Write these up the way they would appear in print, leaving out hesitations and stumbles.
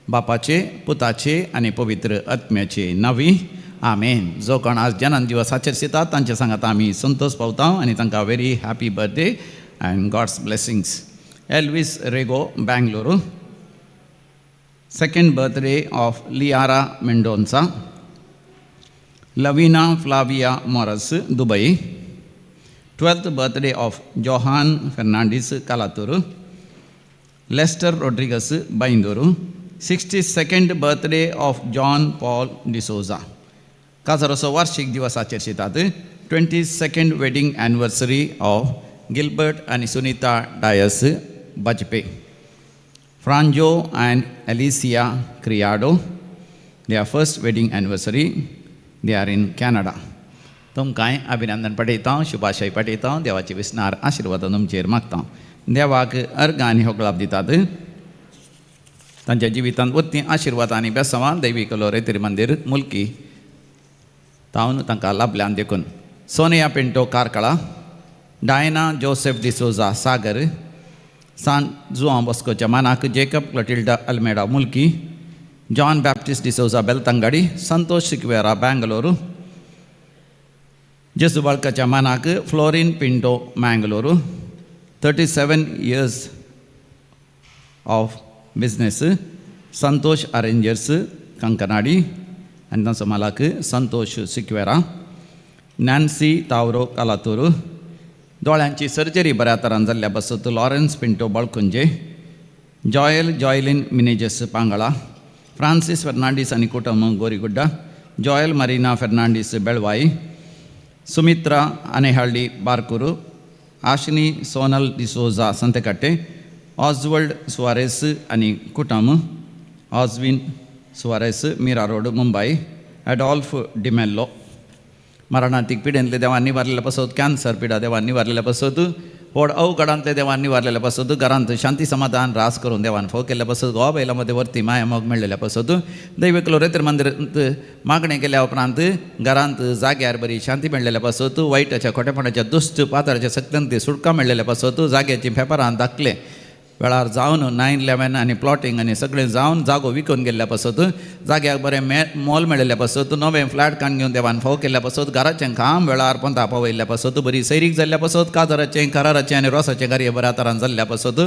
बापाचे, पुताचे आनी पवित्र आत्म्याचे नांवी, आमेन. जो कोण आज जन्म दिवस आचरितात तांचे सांगात आमी संतोष पावता आनी तांकां very happy birthday and God's blessings. Elvis Rego, Bangalore. Second birthday of Liara Mendonca. Lavina Flavia Morris, Dubai. 12th birthday of Johan Fernandes, Kalathur. Lester Rodrigues, Byndoor. 62nd birthday of John Paul D'Souza. काजाराचो वार्षिक दिवस आचरितात. 22nd wedding anniversary of Gilbert आनी Sunita Dias, Bajpe. Franjo and Alicia Criado, their first wedding anniversary. They are in Canada. तुमकांय अभिनंदन पाठयता, शुभाशय पाठयता, देवाचे विस्नार आशिर्वाद तुमचेर मागता. देवाक अर्घ आनी होगळाप दितात तांच्या जिवितांत वत्ती आशिर्वाद आनी बेसांवां दैवीक लोरेतीर मंदीर मुल्की तावन तांकां लाभल्यान देखून. सोनिया पिंटो, कार्कळा. Diana Joseph D'Souza, Sagar. सान जुआं बॉस्कोच्या मानाक Jacob Clotilda Almeida, Mulki. John Baptist D'Souza, Belthangady. Santosh Sequeira, Bengaluru. जेसू बाळकाच्या मानाक Florin Pinto, Mangalore. 37 years of business, Santosh Arrangers, Kankanady, आनी तांचो मालक संतोष सिक्वेरा. नॅन्सी तावरो, कालातूर. दोळ्यांची सर्जरी बऱ्या तरान जाल्ल्या पासत Lawrence Pinto, Balkunje. Joel Joylin Menezes, Pangala. Francis Fernandes आनी कुटुंब, गोरीगुड्डा. जॉयल मरीना फर्नांडीस, बेळवाई. सुमित्रा आनेहಳ್ಳಿ, बारकूರು. आशिनी सोनल डिसोजा, संतेकट्टे. ऑजवर्ल्ड सुवारेस आनी कुटुंब, ऑजविन Soares, Meera road, Mumbai. Adolf D'Mello. मरणांतीक पिडेंतले देवान निवारलेले पासत, कॅन्सर पिडा देवान निवारलेले पासत, व्हड अवघडांतले देवान निवारलेले पासत, घरांत शांती समाधान रास करून देवान फोव केल्ले पासत, गोवा बायलां मदें वरती माया मोग मेळ्ळेल्या पासत, दैवीक लोरेतर मंदिरांत मागणें केल्या उपरांत घरांत जाग्यार बरी शांती मेळ्ळेल्या पासत, वायटाच्या खोटेपणाच्या दुश्ट पातळाच्या सक्त्यांत सुटका मेळ्ळेल्या पासत, जाग्याची पेपरां दाखले वेळार जावन 9/11 आनी प्लॉटींग आनी सगळें जावन जागो विकून गेल्ल्या पासत, जाग्याक बरें मे मोल मेळिल्ल्या पासत, नवें फ्लॅट काडून घेवन देवान फोव केल्ल्या पासत, घराचें काम वेळार पोंता पावयल्ल्या पासत, बरी सैरीक जाल्ल्या पासत, काजाराचें, कराराचें आनी रोसाचें कार्य बऱ्या तरान जाल्ल्या पासत,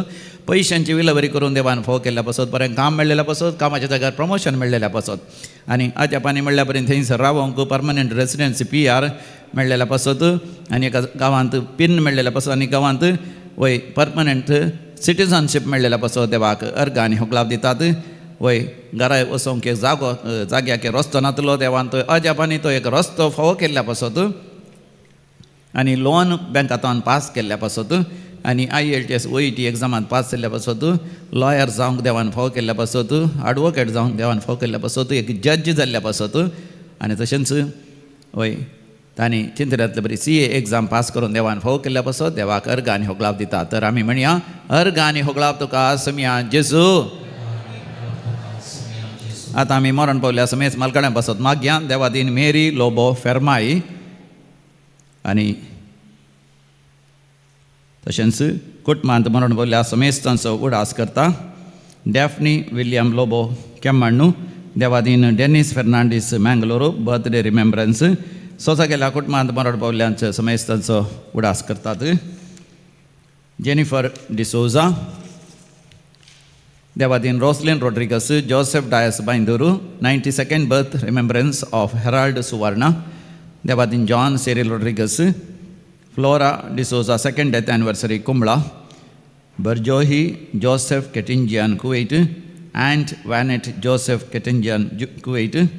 पयशांची विलेवारी करून देवान फोव केल्ल्या पासत, बरें काम मेळ्ळेल्या पासत, कामाच्या जाग्यार प्रमोशन मेळ्ळेल्या पासत आनी अजापानी मेळ्ळ्या पर्यंत थंयसर रावोंक परमनंट रेसिडन्सी पीआर मेळ्ळेल्या पासत आनी एका गांवांत पिन मेळ्ळेल्या पासत आनी गांवांत वय परमनंट सिटिझनशीप मेळ्ळेल्या पासत देवाक अर्घ आनी होगळाप दितात. वय घरा वचोंक एक जागो, जाग्याक एक रस्तो नातलो, देवान तो अजापानी तो एक रस्तो फावो केल्ल्या पासत आनी लोन बँकांतल्यान पास केल्ल्या पासत आनी आयएलटीएस ओईटी एग्जामांत पास जाल्ल्या पासत, लॉयर जावंक देवान फावो केल्ल्या पासत, एडवोकेट जावंक देवान फावो केल्ल्या पासत, एक जज जाल्ल्या पासत आनी तशेंच वय तांणी चिंतनांतले बरी सीए एग्जाम पास करून देवान फावो केल्ल्या पासत देवाक अर्घ आनी होगळाप दिता. तर आमी म्हणया, अर्घ आनी होगळाप तुका समिया जेजू. आतां आमी मरण पावल्या समेज मालकड्यां पासत मागया. देवादीन मेरी लोबो फेरमाई आनी तशेंच कुटुंबांत मरण पावल्या समेस्तांचो उडास करता. Daphne William Lobo, Kemmannu. देवादीन Dennis Fernandes, Mangalore, birthday remembrance. सोसा गेल्या कुटुंबांत मरण पावल्यांचो समेस्तांचो उडास करतात. जेनिफर डिसोजा. देवादीन Roslin Rodrigues, Joseph Dias, Byndoor. 92nd birth remembrance of Herald Suvarna. Devadin John Cyril Rodrigues. Flora D'Souza, second death anniversary, Kumbla. Barjohi Joseph Ketinjian, Kuwait. And Vanet Joseph Ketinjian, Kuwait.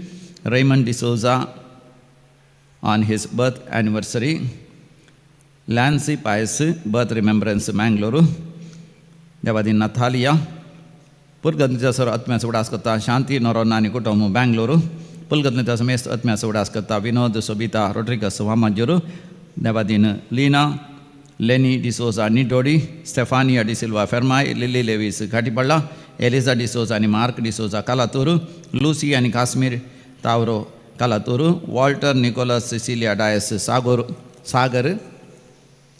Raymond D'Souza on his birth anniversary. Lancy Pius, birth remembrance, Mangalore. देवादीन Nathalia. पुलगतनीचा सर आत्म्याचो उडास करता. शांती नोरोना आनी कुटुंब, बँगलोरू. पुलगतनीचा समेस्त आत्म्याचो उडास करता. विनोद सोबिता रोड्रिगस, वामाजुरू. देवादीन Leena Lenny D'Souza, Nidodi. Stefania D'Silva, Fermai. Lily Lewis, Ghatipadla. Eliza D'Souza आनी मार्क डिसोजा, कालातूर. लुसी आनी Kashmir Tauro, Kalathur. Walter Nicholas Cecilia Dias, Sagar Sagar.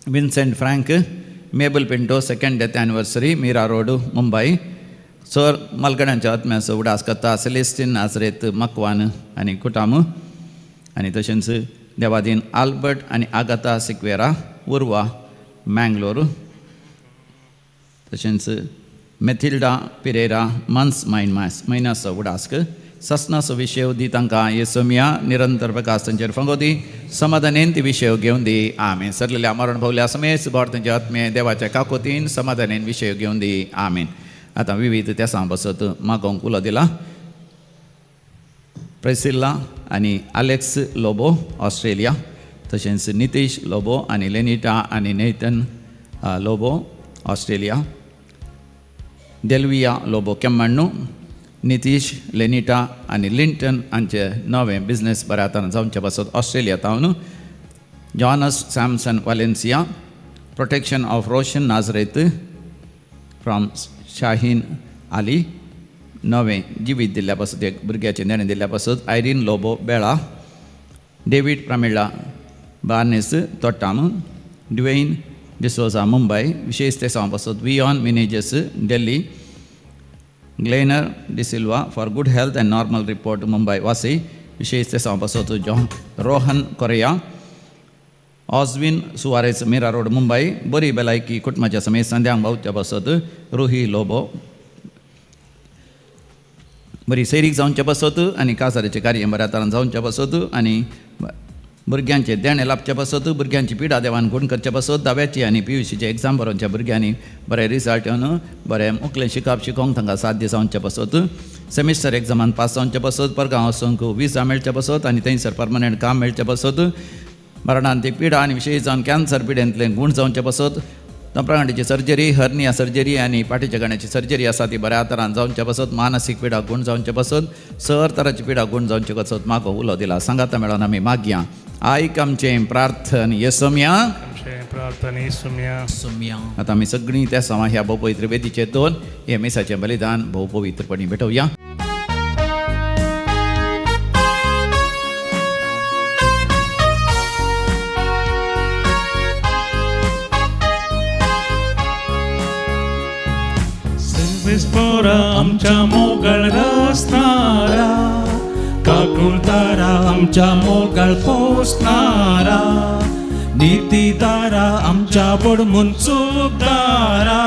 Vincent Frank. Mabel Pinto, second death anniversary, Mira Road, Mumbai. सर मालगड्यांच्या आत्म्याचो उडास करता सेलेस्टीन नाजरेत मकवान आनी कुटाम आनी तशेंच देवादीन आल्बर्ट आनी आगाता सिक्वेरा उर्वा मँगलोर तशेंच मेथिल्डा पिरेरा मन्स मायन मास म्हयन्याचो उडास ससनाचो विशय दी तांकां येसोमिया निरंतर प्रकाश तांचेर फंगो दी समाधानेन ती विशय घेवन दी आमेन. सरलेल्या मरण भोवल्या समेस भर तांचे आत्मे देवाच्या काकोतीन समाधानेन विशय घेवन दी आमेन. आतां विविध तेसां बसत मागोवंक उलो दिला प्रेसिल्ला आनी आलेक्स लोबो ऑस्ट्रेलिया तशेंच नितीश लोबो आनी लेनिटा आनी नेथन लोबो ऑस्ट्रेलिया डेल्विया लोबो केम्मण्णू नितीश लेनिटा आनी लिंटन हांचे नवें बिजनेस बऱ्या हातान जावचे पासत Australia तावन Jonas Samson Valencia protection of Roshan Nazareth from Shaheen Ali नवें जिवीत दिल्ल्या पासत एक भुरग्याचें देणें दिल्ल्या पासत Irene Lobo Bela David Pramila Barnes Tottam Dwayne D'Souza Mumbai विशेष तेसांव पासत Vion Menezes Delhi Glener D'Silva for good health and normal report Mumbai Vasai विशेष तेसांव पासत John Rohan Correa Oswin Suarez Mira road Mumbai बरी भलायकी कुटुंबाच्या समेत संध्यांक भावच्या पासत रुही लोबो बरी सैरीक जावचे पासत आनी कासारीचें कार्य बऱ्या तरान जावचे पासत आनी भुरग्यांचें देणें लाबचे पासत भुरग्यांची पिडा देवान गुण करचे पासत दाव्याची आनी पी यू सीचे एग्जाम बरोवच्या भुरग्यांनी बरें रिजल्ट येवन बरें मुखलें शिकप शिकोवंक तांकां साध्य जावचे पासत सेमिस्टर एग्जामान पास जावचे पासत परगांव वचूंक विजा मेळचे पासत आनी थंयसर परमनंट काम मेळचें पासत मरणान ती पिडा आनी विशेश जावन कॅन्सर पिडेंतलें गूण जावचे पासत तंप्रगांठीची सर्जरी हर्निया सर्जरी आनी पाठीच्या गाण्याची सर्जरी आसा ती बऱ्या तरान जावचे पासत मानसीक पिडा गूण जावचे पासत सर तराची पिडा गूण जावचे पासत मागो उलो दिला सांगाता मेळोन आमी मागया आयक आमचें प्रार्थन येसोमया आमचें प्रार्थना येसुम्या सुम्या. आतां आमी सगळीं त्या समा ह्या भोव पवित्र वेदीचेर दोन हे मिसाचें बलिदान भोव पवित्रपणी भेटोवया. सर्वेस्पोरा आमच्या मोगाळ रसणारा काकुळदारा आमच्या मोगाळ पोसणारा नितीदारा आमच्या बडमून चुकदारा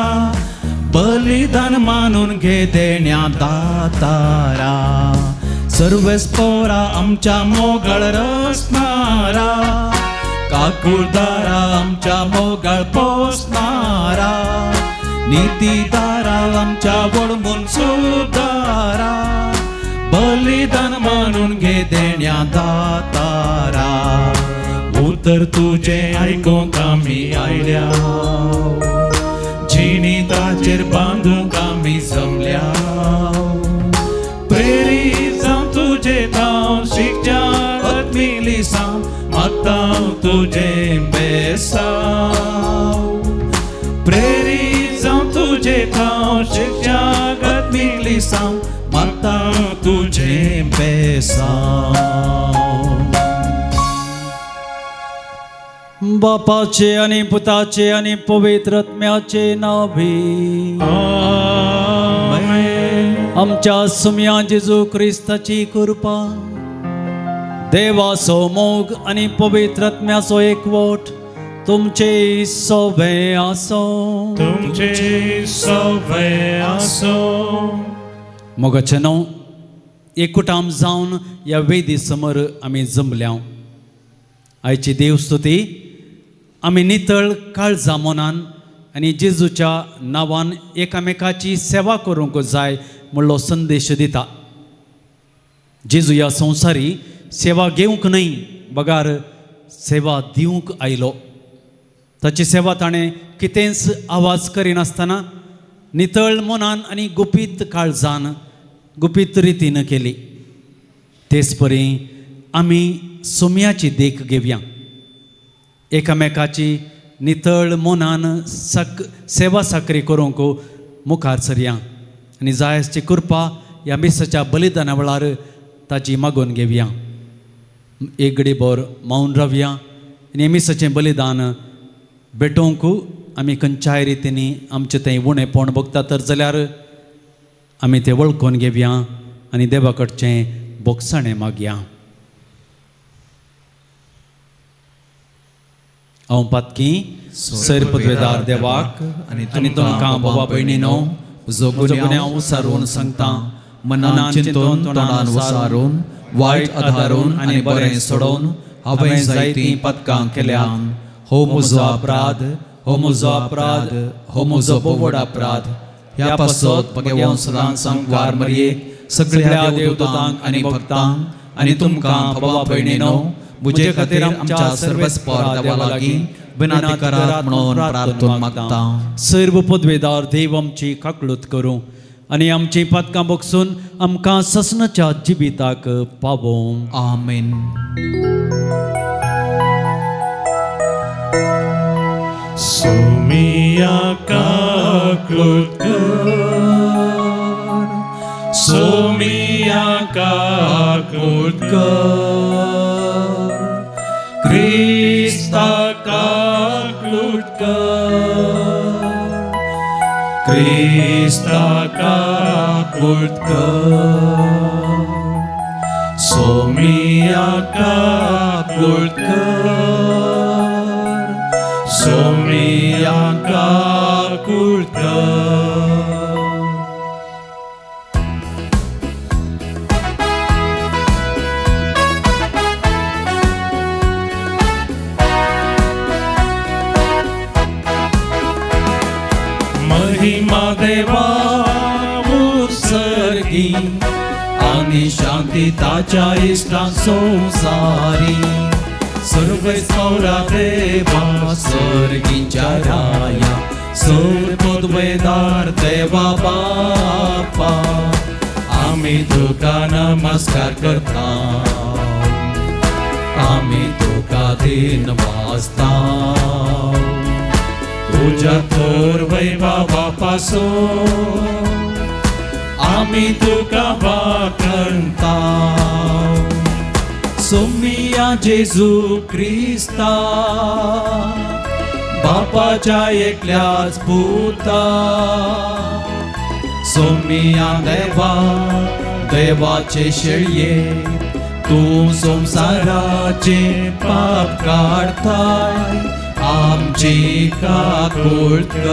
बलिदान मानून घे देण्या दातारा सर्वेस्पोरा आमच्या मोगाळ रसणारा काकुळदारा आमच्या मोगाळ पोसणारा नितीदारा आमच्या वडमून सुदारा बलिदान मानून घे देण्या दातारा उतर तुजें आयकूंक आमी आयल्या जिणी ताचेर बांदूंक आमी जमल्या प्रेरीत जावं तुजें ताव शिकच्या आत्मिलिसांव मागता तुजें बेसांव प्रेरीत जावं तुजें ताव शिकच्या आत्मिलिसांव मागता तुजें बेसांव. बापाचे आणि पुताचे आणि पवित्र आत्म्याचे नावे. आमेन. आमच्या सुम्या जेजू क्रिस्ताची कृपा देवाचो मोग आणि पवित्र आत्म्याचो एकवट तुमचे सोबे आसो. तुमचे सवे आसो. मोगाचे न्हू एकूटाम जावन ह्या वेदी समोर आमी जमल्या. आयची देवस्तुती आमी नितळ काळजा मनान आनी जेजूच्या नांवान एकामेकाची सेवा करूंक जाय म्हणलो संदेश दिता. जेजू ह्या संवसारी सेवा घेवंक न्हय बगार सेवा दिवंक आयलो. ताची सेवा ताणें कितेंच आवाज करिनासतना नितळ मनान आनी गुपीत काळजान गुपीत रितीन केली. तेच परी आमी सुम्याची देख घेवया. एकामेकाची नितळ मनान सक सेवा साकरी करूंक मुखार सरया आनी जाय आसची कृपा ह्या मिसाच्या बलिदाना वेळार ताची मागून घेवया. एक घडी भर मौन रावया आनी मिसाचें बलिदान भेटोवंक आमी खंयच्याय रितींनी आमचें तें उणेपण भोगता तर जाल्यार आमी ते वळखून घेवया आनी देवा कडचें बोगसाणें मागया. हांव पातकी सैर पदवेदार देवाक आनी तुमकां बाबा भयणीनो म्हजो गुन्यांव उसारून सांगता, मनान चिंतून तोंडान वसारून वायट आधारून आनी बरें सोडोवन हांवें जायतीं पदकां केल्यान. हो म्हजो अपराध, हो म्हजो अपराध, हो म्हजो बोवड अपराध. ह्या पासत भगवान सदां सांगवार मरयेक सगळ्या देवदूतांक आनी भक्तांक आनी तुमकां बाबा भयणीनो म्हजे खातीर आमच्या सर्वेस्पर देवा लागीं विनंती करात म्हणून प्रार्थना मागता. सर्व पदवेदार देव आमची काकळूत करूं आनी आमची पातकां बगसून आमकां ससनाच्या जिविताक पावोवं. आमेन. सोमिया काकळूत कर, सोमिया काकळूत कर, क्रिस्ता काकळूत कर, क्रिस्ता काकळूत कर, सोमिया काकळूत कर, सोमिया काकळूत कर. महिमा देवा उत्सर्गी आनी शांती ताच्या इश्टांक संवसारी. सर्वेस्परा देवा सर्गीच्या राया, सर पदवेदार देवा बापा, आमी तुका नमस्कार करता, आमी तुका दिन वाजता. तुज्या थोर वैभवा पासून आमी तुका वाखणता. सोमिया जेजू क्रिस्ता बापाच्या एकल्याच पुता, सोमिया देवा देवाचे शेळये, तूं संवसाराचे पाप काडताय, आमची काकूळत कर.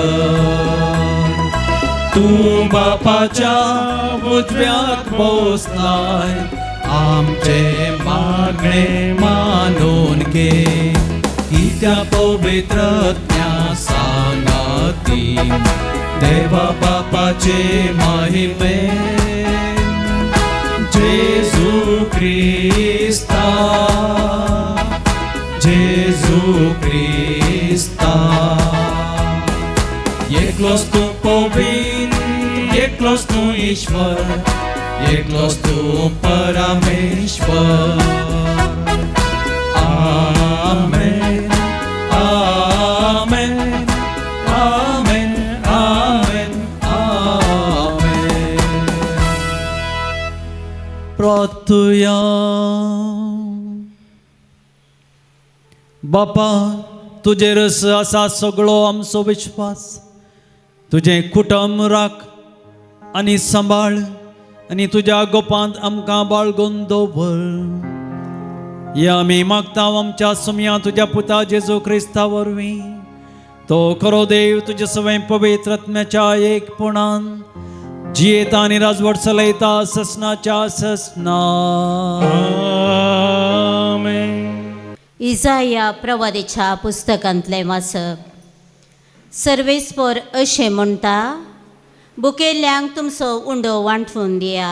तूं बापाच्या उजव्याक बसलाय, आमचे मागणे मानून घे. कित्या पवित्रज्ञा सांगाती देवा बापाचे महिमे, जेजू क्रिस्ता, जेजू क्रिस्ता. एकलोच तूं पवित्र, एकलोच तूं ईश्वर, एकलोच तूं परमेश्वर. आमेन, आमेन, आमेन, आमेन, आमेन. प्रार्थुया. बापा तुजेरच आसा सगळो आमचो विश्वास, तुजें कुटुंब राख आनी सांबाळ आनी तुज्या गोपांत आमकां बाळगून दवर. हे आमी मागता आमच्या सुमया तुज्या पुता जेजू क्रिस्ता वरवीं. तो खरो देव तुज्या सवय पवित्र आत्म्याच्या एकपणान जियेता आनी राजवट चलयता ससनाच्या ससना. आमेन. इजाया प्रवादेच्या पुस्तकांतलें वाचप. सर्वेस्पर अशें म्हणटा, बुकेल्ल्यांक तुमचो उंडो वांटून दिया,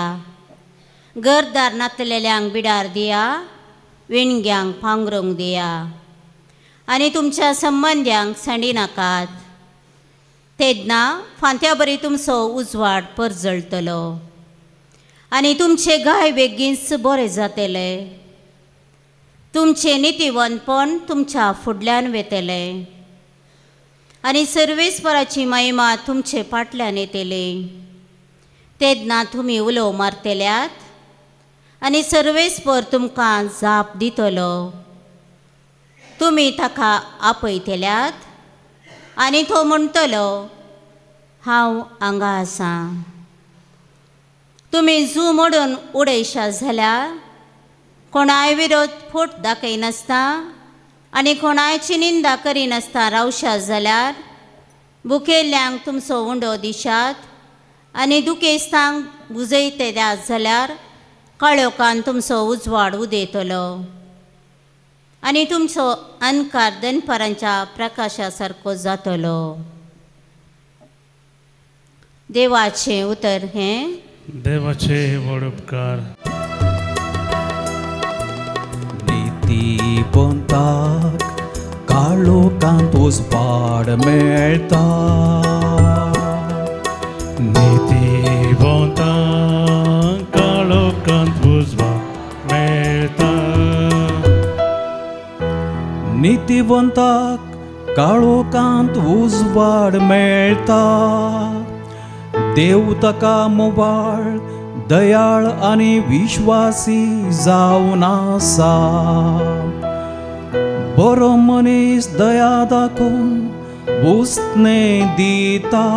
घरदार नातलेल्यांक बिडार दिया, विणग्यांक पांगरूंक दिया आनी तुमच्या संबंद्यांक सांडी नाकात. तेन्ना फांत्या बरी तुमचो उजवाड परजळटलो आनी तुमचे घाय बेगीनच बरे जातले. तुमचें नितीवंतपण तुमच्या फुडल्यान वेतलें आनी सर्वेस्पराची महिमा तुमचे फाटल्यान येतली. तेन्ना तुमी उलोव मारतल्यात आनी सर्वेस्पर तुमकां जाप दितलो. तुमी ताका आपयतल्यात आनी तो म्हणटलो, हांव हांगा आसा. तुमी जू मोडून उडयशात जाल्यार कोणाय विरोध फोट दाखयनासता आनी कोणायची निंदा करिनासता रावशात जाल्यार भुकेल्ल्यांक तुमचो उंडो दिशात आनी दुखेस्तांक बुजयतल्यात जाल्यार काळोखान तुमचो उजवाड उदेतलो आनी तुमचो अनकार दनपारांच्या प्रकाशा सारको जातलो. देवाचें उतर हें. देवाचे व्हड उपकार. नीतिवंताक काळोखांत उजवाड मेळटा. नीतिवंताक काळोखांत उजवाड मेळटा. नीतिवंताक काळोखांत उजवाड मेळटा. देव ताका मोवाळ दयाळ आनी विश्वासी जावन आसा. बरो मनीस दया दाखोवन उस्ने दिता.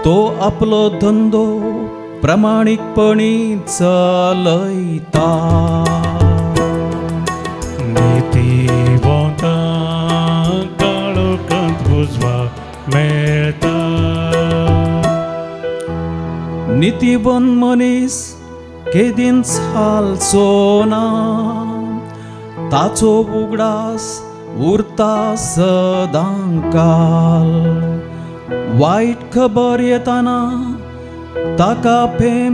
तो आपलो धंदो प्रामाणीकपणी चलयता. नीतिवंताक काळोखांत उजवाड मेळटा. नीतिवंत मनीस केदींच हालचो ना. ताचो उगडास उरता सदांकाल. वायट खबर येताना ताका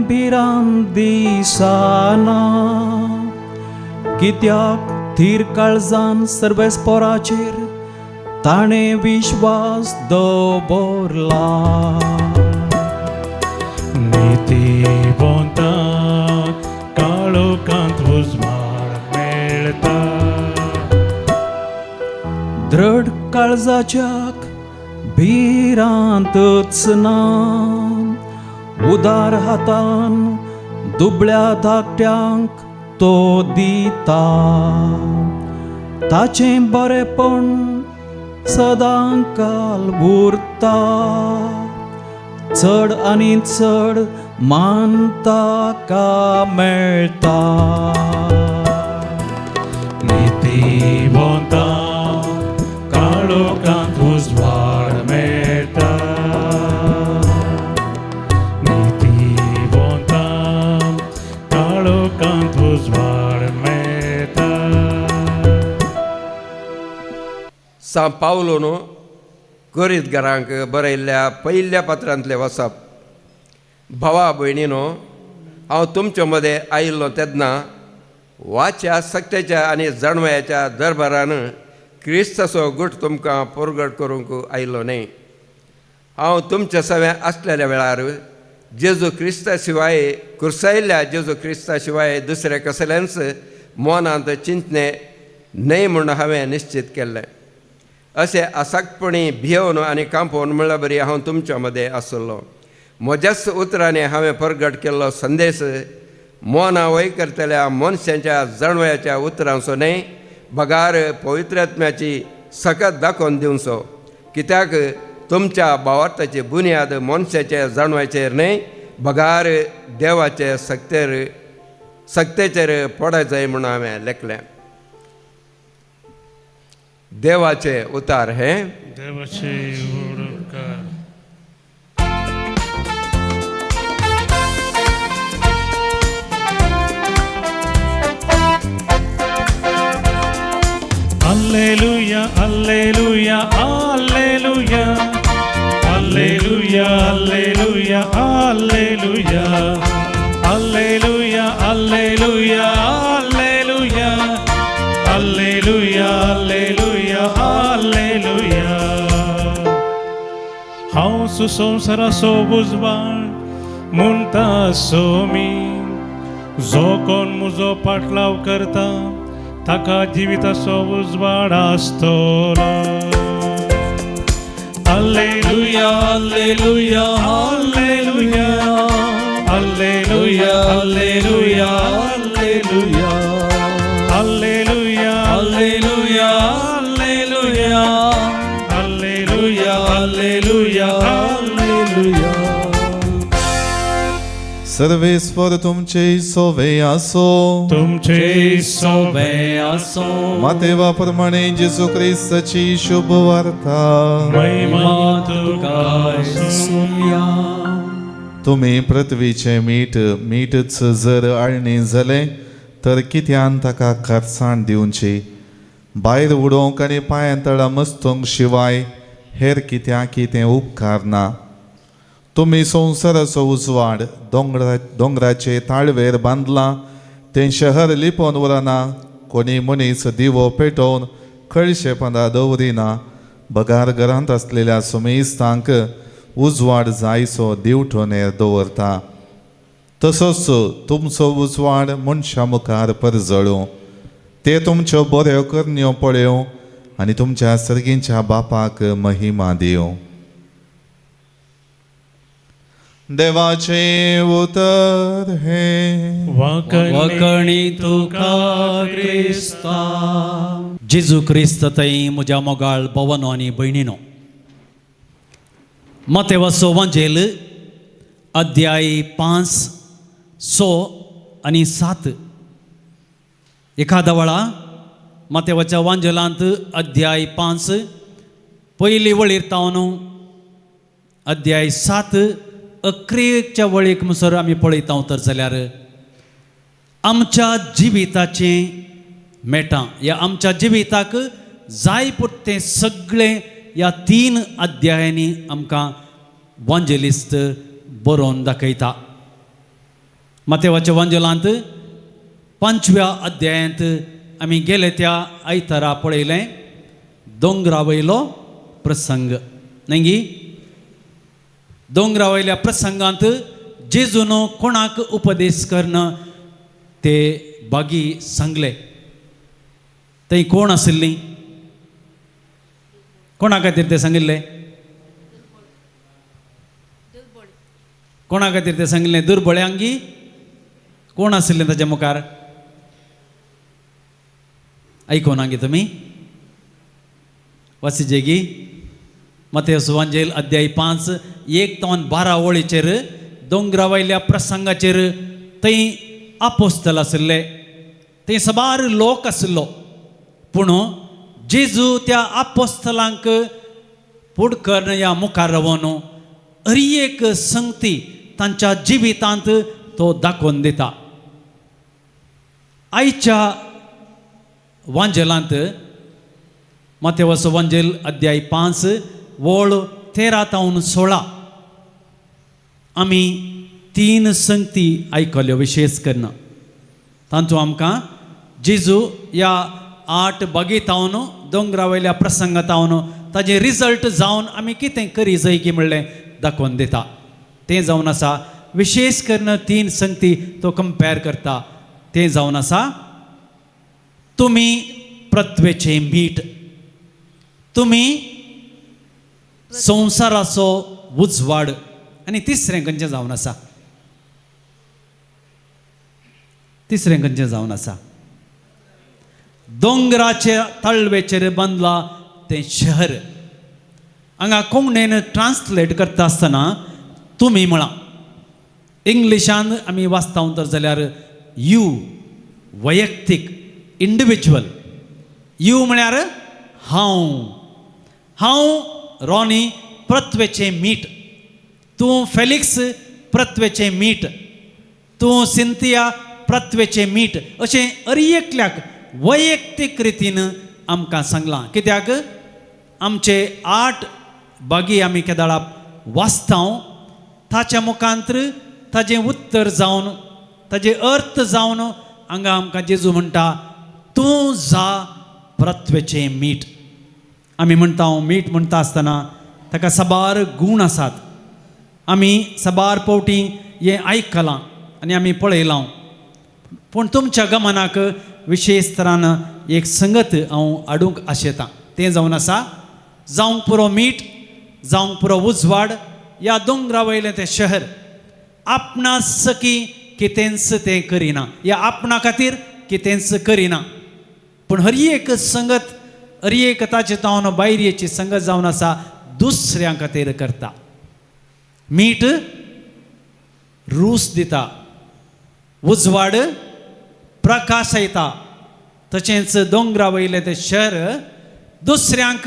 भिरांत दिसना. कित्याक थीर काळजान सर्वेस्पोराचेर ताणें विश्वास दवरला. नीतिवंताक काळोखांत उजवाड मेळटा. दृढ काळजाच्याक भिरांतच ना. उदार हातान दुबळ्या धाकट्यांक तो दिता. ताचें बरेपण सदांकाल उरता. चड आनी चड मान ताका मेळटा. नीतिवंताक काळोखांत उजवाड मेळटा. नीतिवंताक काळोखांत उजवाड मेळटा. सां पावलोन कोरीतगारांक बरयल्ल्या पयल्या पत्रांतलें वचप. भावा भयणीनो, हांव तुमचे मदें आयिल्लो तेन्ना वाच्या सक्तेच्या आनी जाणवयाच्या दरबारान क्रिस्ताचो गूट तुमकां परगट करूंक आयिल्लो न्हय. हांव तुमच्या सव्या आसलेल्या वेळार जेजू क्रिस्ता शिवाय कुर्सायल्ल्या जेजू क्रिस्ता शिवाय दुसऱ्या कसलेंच मनांत चिंतने न्हय म्हूण हांवें निश्चित केल्लें. अशें आसाकपणी भियोवन आनी कांपोवन म्हणल्यार बरी हांव तुमच्या मदें आसलो. म्हज्याच उतरांनी हांवें परगट केल्लो संदेश मनां वय करतल्या मनशांच्या जाणवयाच्या उतरांचो न्हय, बगार पवित्रात्म्याची सकत दाखोवन दिवचो. कित्याक तुमच्या भावार्थाची बुन्याद मनशाच्या जाणवयाचेर न्हय, बगार देवाचे सक्तेचेर पडत जाय म्हूण हांवें लेखलें. देवाचे उतार हे. देवाचे उपकार. Alleluia, alleluia, alleluia, alleluia, alleluia, alleluia, alleluia, alleluia, alleluia, alleluia, alleluia, alleluia. हांव सुसंसाराचो उजवाड म्हणटा सोमी, जो कोण म्हजो पाटलाव करता ताका जिविताचो उजवाड आसतलो. Alleluia, alleluia, alleluia, alleluia, alleluia, alleluia, alleluia, alleluia, alleluia, alleluia, alleluia, alleluia. सर्वेस्वर तुमचे सोवे आसो, तुमचे सोबे आसो। मातेवा प्रमाणे जेजू क्रिस्ताची शुभ वार्ता। महिमा तुका येसुया। तुमी पृथ्वीचें मीठ, मीठच जर आळणी जालें तर कित्यान ताका खारसाण दिवची? भायर उडोवंक आनी पांयां तळा मस्तूंक शिवाय हेर कित्याकी तें उपकारना। तुमी संवसाराचो उजवाड दोंगराचे ताळवेर बांदलां, तें शहर लिपोवन उरना। कोणी मनीस दिवो पेटोवन कळशे पंदा दवरिना, बगार घरांत आसलेल्या सुमेस्तांक उजवाड जायसो दिवटोनेर दवरता। तसोच तुमचो उजवाड मनशां मुखार परजळूं, ते तुमच्यो बऱ्यो करण्यो पळोवं आनी तुमच्या सर्गींच्या बापाक महिमा दिवं। देवाचें उतर हें। वखणी तुका क्रिस्ता। जेजू क्रिस्त थंय म्हज्या मोगाळ भवनो आनी भयणीनो, मातेवाचो वांजेल अध्याय 5, 6 आनी 7। एखाद्या वेळा मातेवाच्या वांजेलांत अध्याय 5 पयली वळीर तावन अध्याय 7 अक्रेच्या वळीक मुसर आमी पळयता तर जाल्यार आमच्या जिविताचें मेटां ह्या आमच्या जिविताक जाय पुरतें सगळें ह्या 3 अध्यायांनी आमकां वांजेलिस्त बरोवन दाखयता। मातेवाच्या वांजेलांत 5व्या अध्यायांत आमी गेले त्या आयतारा पळयलें दोंगरा वयलो प्रसंग न्हय गी? दोंगरा वयल्या प्रसंगांत जेजून कोणाक उपदेश करून ते बागी सांगले। थंय कोण आशिल्लीं? कोणा खातीर ते सांगिल्लें? कोणा खातीर ते सांगिल्लें? दुर्बळ्यांगी। कोण आशिल्लें ताच्या मुखार? आयकोना गे तुमी? वाचिजेगी मातेवस वांजेल अध्याय 5 1 ते 12 वळीचेर दोंगरा वयल्या प्रसंगाचेर थंय आपोस्तल आशिल्ले, थंय साबार लोक आशिल्लो। पूण जेजू त्या आपोस्तलांक पुडकर्ण ह्या मुखार रावन हर एक संगती तांच्या जिवितांत तो दाखोवन दिता। आयच्या वांजेलांत मातेवस वांजेल अध्याय 5 वळ 13 ते 16 आमी 3 संगती आयकल्यो विशेष करून। तांतू आमकां जेजू ह्या 8 बागेतावन दोंगरा वयल्या प्रसंगातावन ताजें रिजल्ट जावन आमी कितें करी जाय की म्हणलें दाखोवन दिता। तें जावन आसा विशेष करून 3 संगती तो कंपेर करता। तें जावन आसा तुमी पृथ्वेचें मीठ, तुमी संवसाराचो उजवाड आनी तिसरें खंयचें जावन आसा? तिसरें खंयचें जावन आसा? दोंगराच्या तळवेचेर बांदला तें शहर। हांगा कोंकणीन ट्रान्सलेट करता आसतना तुमी म्हळां, इंग्लिशान आमी वाचता तर जाल्यार you वैयक्तीक इंडिविज्युअल, you म्हळ्यार हांव, हांव रॉनी पृथ्वेचें मीठ, तूं फेलिक्स पृथ्वेचें मीठ, तूं सिंथिया पृथ्वेचें मीठ, अशें हर एकल्याक वैयक्तीक रितीन आमकां सांगलां। कित्याक आमचे 8 बागी आमी केदाळा वाचता ताच्या मुखांतर ताजें उत्तर जावन ताजें अर्थ जावन हांगा आमकां जेजू म्हणटा तूं जा पृथ्वेचें मीठ। आमी म्हणटा मीठ म्हणटा आसतना ताका साबार गूण आसात। आमी साबार पावटी हें आयकलां आनी आमी पळयलां, पूण तुमच्या गमनाक विशेष तरान एक संगत हांव हाडूंक आशेतां। तें जावन आसा जावंक पुरो मीठ, जावंक पुरो उजवाड ह्या दोंगरा वयलें तें शहर आपणा सकी कितेंच तें करिना, ह्या आपणा खातीर कितेंच करिना, पूण हर एक संगत हर एक ताचे जावन भायरेची संगत जावन आसा दुसऱ्यां खातीर करता। मीठ रूस दिता, उजवाड प्रकाशयता. तशेंच दोंगरा वयलें तें शहर दुसऱ्यांक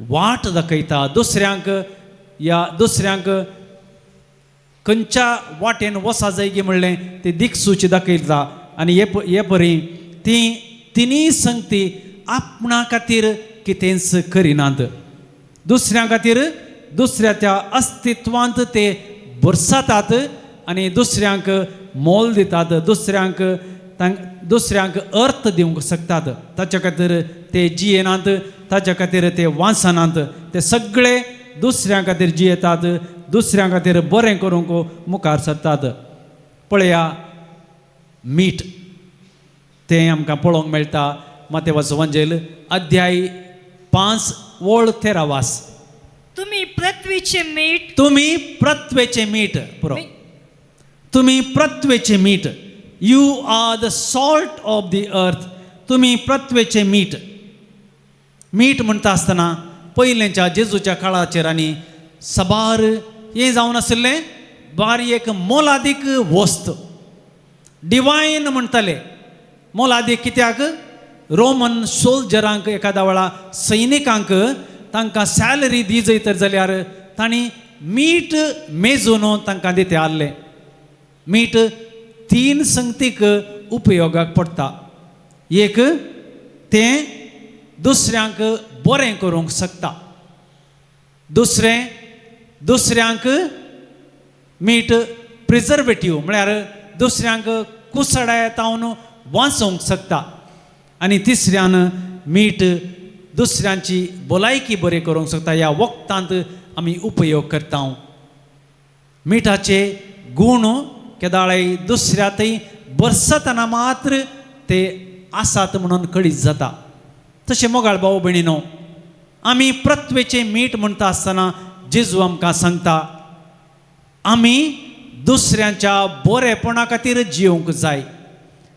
वाट दाखयता, दुसऱ्यांक या दुसऱ्यांक खंयच्या वाटेन वसा जायगी म्हणलें ती दिक्सूची दाखयता. आनी हे परी ती तिनूय संगती आपणा खातीर कितेंच करिनात, दुसऱ्यां खातीर दुसऱ्या त्या अस्तित्वांत ते भरसातात आनी दुसऱ्यांक मोल दितात, दुसऱ्यांक दुसऱ्यांक अर्थ दिवंक शकतात. ताच्या खातीर ते जियेनात, ताच्या खातीर ते वाचनात, ते सगळे दुसऱ्यां खातीर जियेतात, दुसऱ्यां खातीर बरें करूंक मुखार सरतात. पळया मीठ तें आमकां पळोवंक मेळटा मातेवाचो वंजेल अध्याय 5 ओळ 13 वास. तुमी पृथ्वीचे मीठ, तुमी पृथ्वेचे मीठ, पुरो, तुमी पृथ्वेचे मीठ. You are the salt of the earth. तुमी पृथ्वेचे मीठ. मीठ म्हणटा आसतना पयलेंच्या जेजूच्या काळाचेर आनी साबार हें जावन आशिल्लें बारी एक मोलादीक वस्त, डिवायन म्हणटाले. मोलादीक कित्याक? रोमन सोल्जरांक एखाद्या वेळा सैनिकांक तांकां सॅलरी दी जय तर जाल्यार तांणी मीठ मेजून तांकां दिते आहलें. मीठ 3 संगतीक उपयोगाक पडटा. एक, तें दुसऱ्यांक बरें करूंक शकता. दुसरें, दुसऱ्यांक मीठ प्रिजर्वेटीव म्हळ्यार दुसऱ्यांक कुसडाय तावन वाचोवंक शकता. आनी तिसऱ्यान मीठ दुसऱ्यांची भलायकी बरी करूंक शकता. ह्या वखदांत आमी उपयोग करता. मिठाचे गूण केदाळाय दुसऱ्या थंय बरसतना मात्र ते आसात म्हणून कळीत जाता. तशें मोगाळ भाव भयणीनो, आमी पृथ्वेचें मीठ म्हणटा आसतना जेजू आमकां सांगता आमी दुसऱ्यांच्या बरेपणा खातीर जियोंक जाय.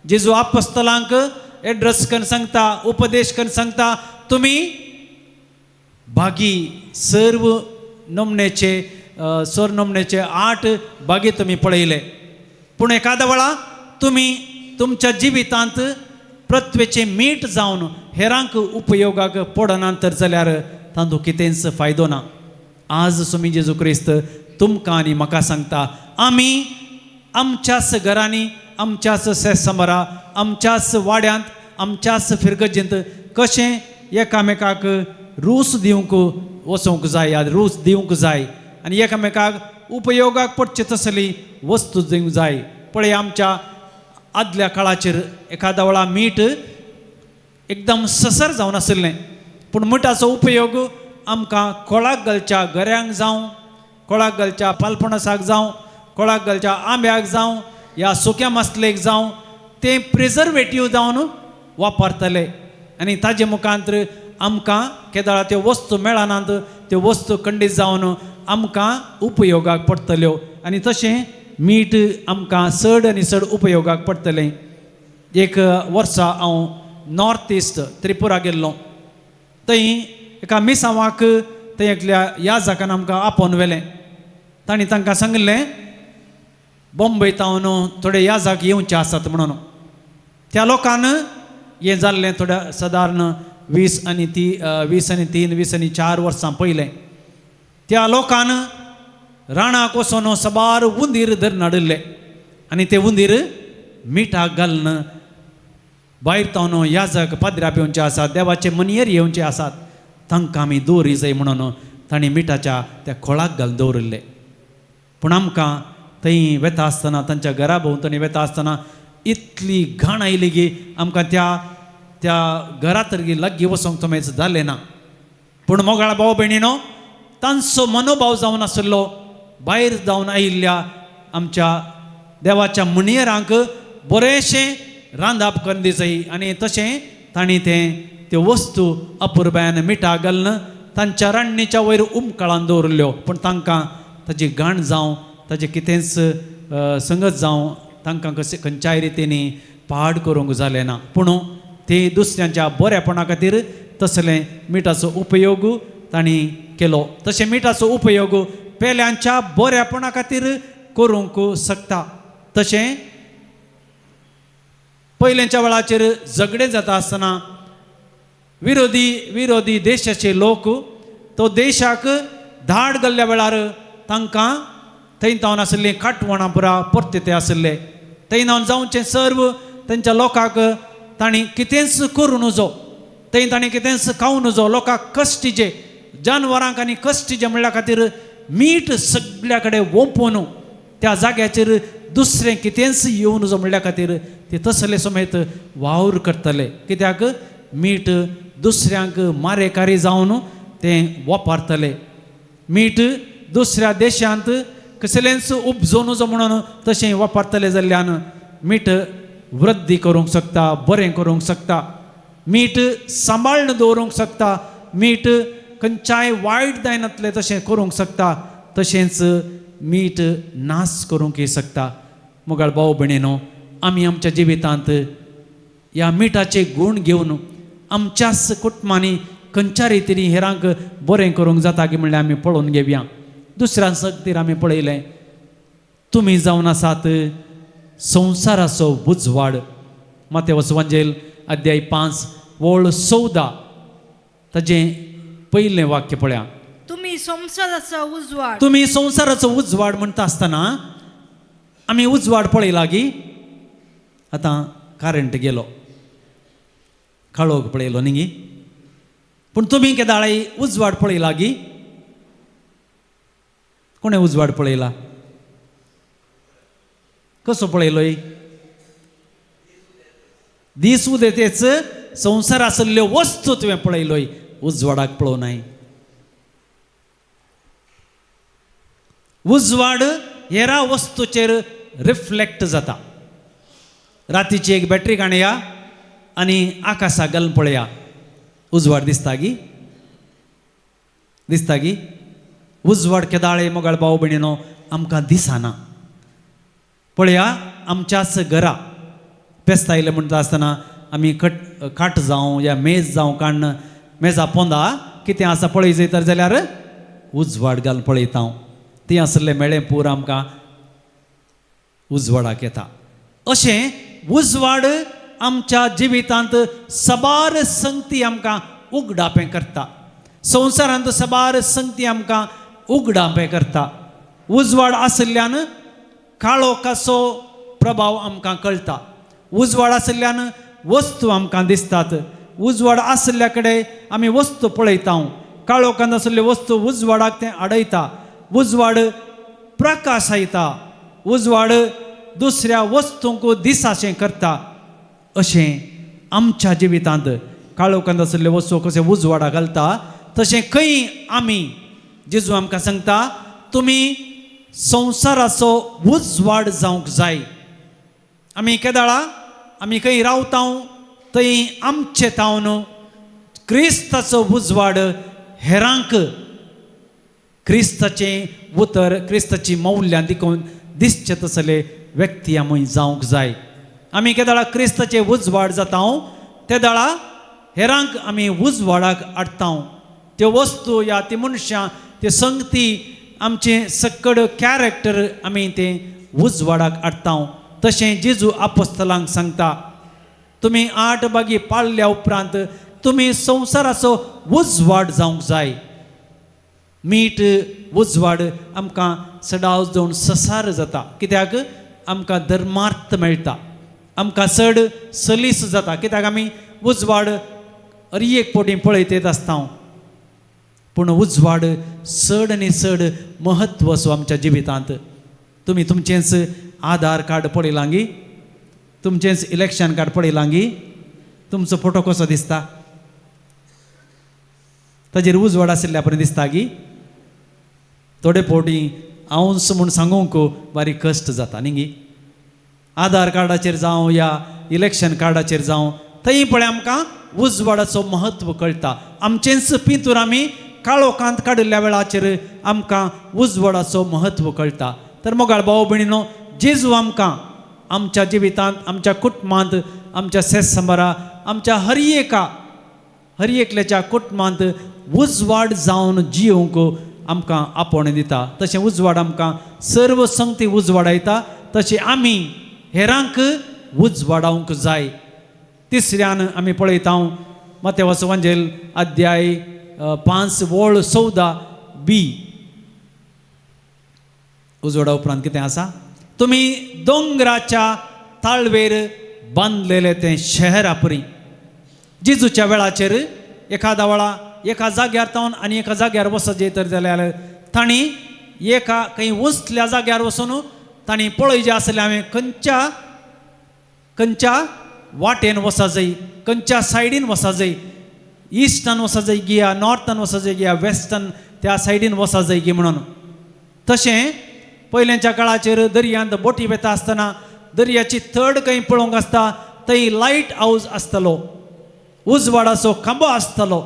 जेजू आपस्तलांक एड्रेस करून सांगता, उपदेश करून सांगता, तुमी भागी सर्व नमनेचे सर नमनेचे 8 भागी तुमी पळयले, पूण एखाद्या वेळा तुमी तुमच्या जिवितांत पृथ्वेचें मीठ जावन हेरांक उपयोगाक पडना तर जाल्यार तांचो कितेंच फायदो ना. आज सुमी जेजू क्रिस्त तुमकां आनी म्हाका सांगता आमी आमच्याच घरांनी, आमच्याच सेसमरा, आमच्याच वाड्यांत, आमच्याच फिरगजेंत कशें एकामेकाक रूस दिवंक वचोंक जाय, रूस दिवंक जाय आनी एकामेकाक उपयोगाक पडचे तसली वस्तू दिवंक जाय. पळय आमच्या आदल्या काळाचेर एखाद्या वेळा मीठ एकदम ससर जावन आशिल्लें, पूण मिठाचो उपयोग आमकां कोळाक घालच्या गऱ्यांक जावं, कोळाक घालच्या पालपणसाक जावं, कोळाक घालच्या आंब्याक जावं, ह्या सुक्या मासलेक जावं, तें प्रिजर्वेटीव जावन वापरतले आनी ताजे मुखांतर आमकां केदळा त्यो वस्तू मेळनात, त्यो वस्तू खंडीत जावन आमकां उपयोगाक पडटल्यो. आनी तशें मीठ आमकां चड आनी चड उपयोगाक पडटलें. एक वर्सा हांव नॉर्थ इस्ट त्रिपुरा गेल्लो, थंय एका मिसांवाक थंय एकल्या ह्या जाकान आमकां आपोवन व्हेलें. तांणी तांकां सांगिल्लें बॉम्बे तावन थोडे ह्या जाग येवचे आसात म्हणून. त्या लोकान हें जाल्लें थोड्या सादारण 20 आनी 23 20 आनी 4 वर्सां पयलें. त्या लोकान राणाक वचून साबार उंदीर धरून हाडिल्ले आनी ते उंदीर मिठाक घालून भायर तावन ह्या जाग पाद्र्या येवचे आसात, देवाचे मनियर येवचे आसात, तांकां आमी दवरी जाय म्हणून तांणी मिठाच्या त्या खोळाक घालून दवरिल्ले. पूण आमकां थंय वेता आसतना, तांच्या घरा भोंवतणी वेता आसतना इतली घाण आयली की आमकां त्या त्या घरा तरी लागीं वचोंक तमेच जालें ना. पूण मोगाळ भाव भयणीनो, तांचो मनोभाव जावन आशिल्लो भायर जावन आयिल्ल्या आमच्या देवाच्या मुनियरांक बरेंशें रांदाप करून दिसय आनी तशें तांणी तें त्यो वस्तू अपुरबायान मिठा घालून तांच्या रांडणीच्या वयर उमकळान दवरिल्ल्यो. पूण तांकां ताजी घाण जावं, ताजें कितेंच संगत जावं, तांकां कशें खंयच्याय रितीनी पाड करूंक जालें ना. पूण ते दुसऱ्यांच्या बरेपणा खातीर तसलें मिठाचो उपयोग तांणी केलो. तशें मिठाचो उपयोग पेल्यांच्या बरेपणा खातीर करूंक शकता. तशें पयलेंच्या वेळाचेर झगडें जाता आसतना विरोधी देशाचे लोक तो देशाक धाड घाल्ल्या वेळार तांकां थंय तावन आशिल्लीं काटवणां पुरा परते ते आशिल्ले. थंय तावन जावचें सर्व तांच्या लोकांक तांणी कितेंच करूं नजो, थंय तांणी कितेंच खावं नजो, लोकांक कश्टीचे जानवरांक आनी कश्टीचे म्हणल्या खातीर मीठ सगळ्या कडेन ओंपून त्या जाग्याचेर दुसरें कितेंच येवं नजो म्हणल्या खातीर ते तसले समेत वावर करतले. कित्याक मीठ दुसऱ्यांक मारेकारी जावन तें वापरतले. मीठ दुसऱ्या देशांत कसलेंच उपजो नजो म्हणून तशें वापरतले जाल्ल्यान मीठ वृद्धी करूंक शकता, बरें करूंक शकता, मीठ सांबाळून दवरूंक शकता, मीठ खंयच्याय वायट जायनातलें तशें करूंक शकता, तशेंच मीठ नाश करूंकय शकता. मोगाळ भाव भयणीनो, आमी आमच्या जिवितांत ह्या मिठाचे गूण घेवन आमच्याच कुटुंबांनी खंयच्या रितीन हेरांक बरें करूंक जाता की म्हणल्यार आमी पळोवन घेवया. दुसऱ्या सक्तीर आमी पळयलें, तुमी जावन आसात संवसाराचो उजवाड. मातेवस वांजेल अध्याय 5 ओळ 14 ताजें पयलें वाक्य पळया. तुमी संवसाराचो उजवाड. तुमी संवसाराचो उजवाड म्हणटा आसतना आमी उजवाड पळयला गी? आतां करंट गेलो, काळोख पळयलो न्ही गी? पूण तुमी केदाळाय उजवाड पळयला गी? कोणें उजवाड पळयला? कसो पळयलोय? दीस उदेतेच संवसार आशिल्ल्यो वस्तू तुवें पळयलोय, उजवाडाक पळोवनाय. उजवाड हेरा वस्तूचेर रिफ्लेक्ट जाता. रातीची एक बॅटरी काडया आनी आकाशाक घालून पळया, उजवाड दिसता गी? दिसता गी? उजवाड केदाळे मोगाळ भाव भयणीनो आमकां दिसना. पळया आमच्याच घरा पेस्ता आयलें म्हणटा आसतना आमी खाट जावं या मेज जावं काडून मेजा पोंदा कितें आसा पळय जंय जाल्यार उजवाड घालून पळयता हांव, ती आसलें मेळें पूर आमकां उजवाडाक येता. अशें उजवाड आमच्या जिवितांत साबार संगती आमकां उगडापें करता. संवसारांत साबार संगती आमकां उगडापें करता. उजवाड आशिल्ल्यान काळोखाचो प्रभाव आमकां कळटा. उजवाड आशिल्ल्यान वस्तू आमकां दिसतात. उजवाड आशिल्ल्या कडेन आमी वस्तू पळयता. काळोखांत आशिल्ल्यो वस्तू उजवाडाक तें आडयता. उजवाड प्रकाशयता. उजवाड दुसऱ्या वस्तूंक दिसाशें करता. अशें आमच्या जिवितांत काळोखांत आशिल्ल्यो वस्तू कशें उजवाडा घालता तशें खंय आमी जेजू आमकां सांगता तुमी संवसाराचो उजवाड जावंक जाय. आमी केदाळा आमी खंय रावता थंय आमचे तावन क्रिस्ताचो उजवाड हेरांक क्रिस्ताचें उतर क्रिस्ताची मौल्यां देखून दिसचे तसले व्यक्ती आमी जावंक जाय. आमी केदाळा क्रिस्ताचे उजवाड जाता तेदाळा हेरांक आमी उजवाडाक हाडटा. त्यो वस्तू या ती मनशां ते संगती आमचें सक्कड कॅरेक्टर आमी तें उजवाडाक हाडटा. तशें जेजू आपोस्तलांक सांगता तुमी 8 बागी पाळल्या उपरांत तुमी संवसाराचो उजवाड जावंक जाय. मीठ उजवाड आमकां सदांच जावन ससार जाता. कित्याक आमकां धर्मार्थ मेळटा, आमकां चड सलीस जाता. कित्याक आमी उजवाड हर एक पटी पळयत येत आसता. पूण उजवाड चड आनी चड म्हत्व असो आमच्या जिवितांत. तुमी तुमचेंच आधार कार्ड पळयलां गी? तुमचेंच इलेक्शन कार्ड पळयलां गी? तुमचो फोटो कसो दिसता? ताजेर उजवाड आशिल्ल्या पर्यंत दिसता गी? थोडे फावटी हांवच म्हूण सांगूंक बारीक कश्ट जाता न्ही गी? आधार कार्डाचेर जावं या इलेक्शन कार्डाचेर जावं थंय पळय आमकां उजवाडाचो म्हत्व कळटा. आमचेंच पिंतूर आमी काळोखांत काडिल्ल्या वेळाचेर आमकां उजवाडाचो म्हत्व कळटा. तर मोगाळ भाव भयणीनो, जेजू आमकां आमच्या जिवितांत आमच्या कुटुंबांत आमच्या सेसंबरा आमच्या हर एकल्याच्या कुटुंबांत उजवाड जावन जियोंक आमकां आपोवणें दिता, तशें उजवाड आमकां सर्व संगती उजवाडायता, तशें आमी हेरांक उजवाडावंक जाय. तिसऱ्यान आमी पळयता मातेवाचो वांजेल अध्याय 5 वळ 14 बी. उजवाडा उपरांत कितें आसा? तुमी दोंगराच्या ताळवेर बांदलेलें तें शहरा परी. जेजूच्या वेळाचेर एखादा वेळा एका जाग्यार तावन आनी एका जाग्यार वचत तर जाल्यार तांणी एका खंय वचल्या जाग्यार वचून तांणी पळय आसलें हांवें खंयच्या खंयच्या वाटेन वचा जाय, खंयच्या सायडीन वचा जाय, इस्टान वचा जाय गिया, नॉर्थान वचा जाय गिया, वेस्टर्न त्या सायडीन वचा जाय गी म्हणून. तशें पयल्याच्या काळाचेर दर्यांत बोटी वेता आसतना दर्याची थड खंय पळोवंक आसता थंय लायट हावज आसतलो, उजवाडाचो खांबो आसतलो,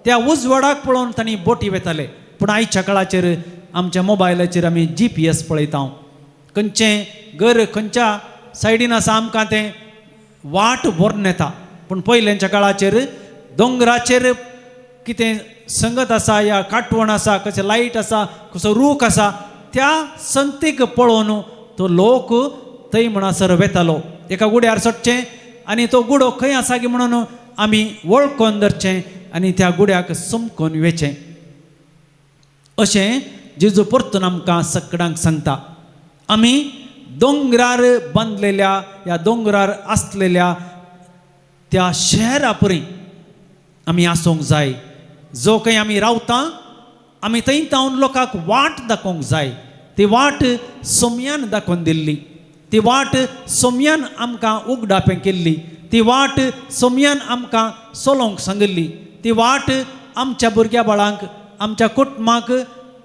त्या उजवाडाक पळोवन तांणी बोटी वेताले. पूण आयच्या काळाचेर आमच्या मोबायलाचेर आमी GPS पळयता, खंयचें घर खंयच्या सायडीन आसा आमकां तें वाट व्हरून येता. पूण पयल्याच्या काळाचेर दोंगराचेर कितें संगत आसा या काटवण आसा, कशें लायट आसा, कसो रूख आसा, त्या संगतीक पळोवन तो लोक थंय म्हणसर वेतालो. एका गुड्यार सटचें आनी तो गुडो खंय आसा की म्हणून आमी वळखून धरचें आनी त्या गुड्याक समकून वेचें. अशें जेजू परतून आमकां सगळ्यांक सांगता. आमी दोंगरार बांदलेल्या ह्या दोंगरार आसलेल्या त्या शहरा परी आमी आसूंक जाय. जो खंय आमी रावता आमी थंय तावन लोकांक वाट दाखोवंक जाय. ती वाट सोम्यान दाखोवन दिल्ली, ती वाट सोम्यान आमकां उगडापें केल्ली, ती वाट सोम्यान आमकां चलोवंक सांगिल्ली, ती वाट आमच्या भुरग्या बाळांक आमच्या कुटुंबाक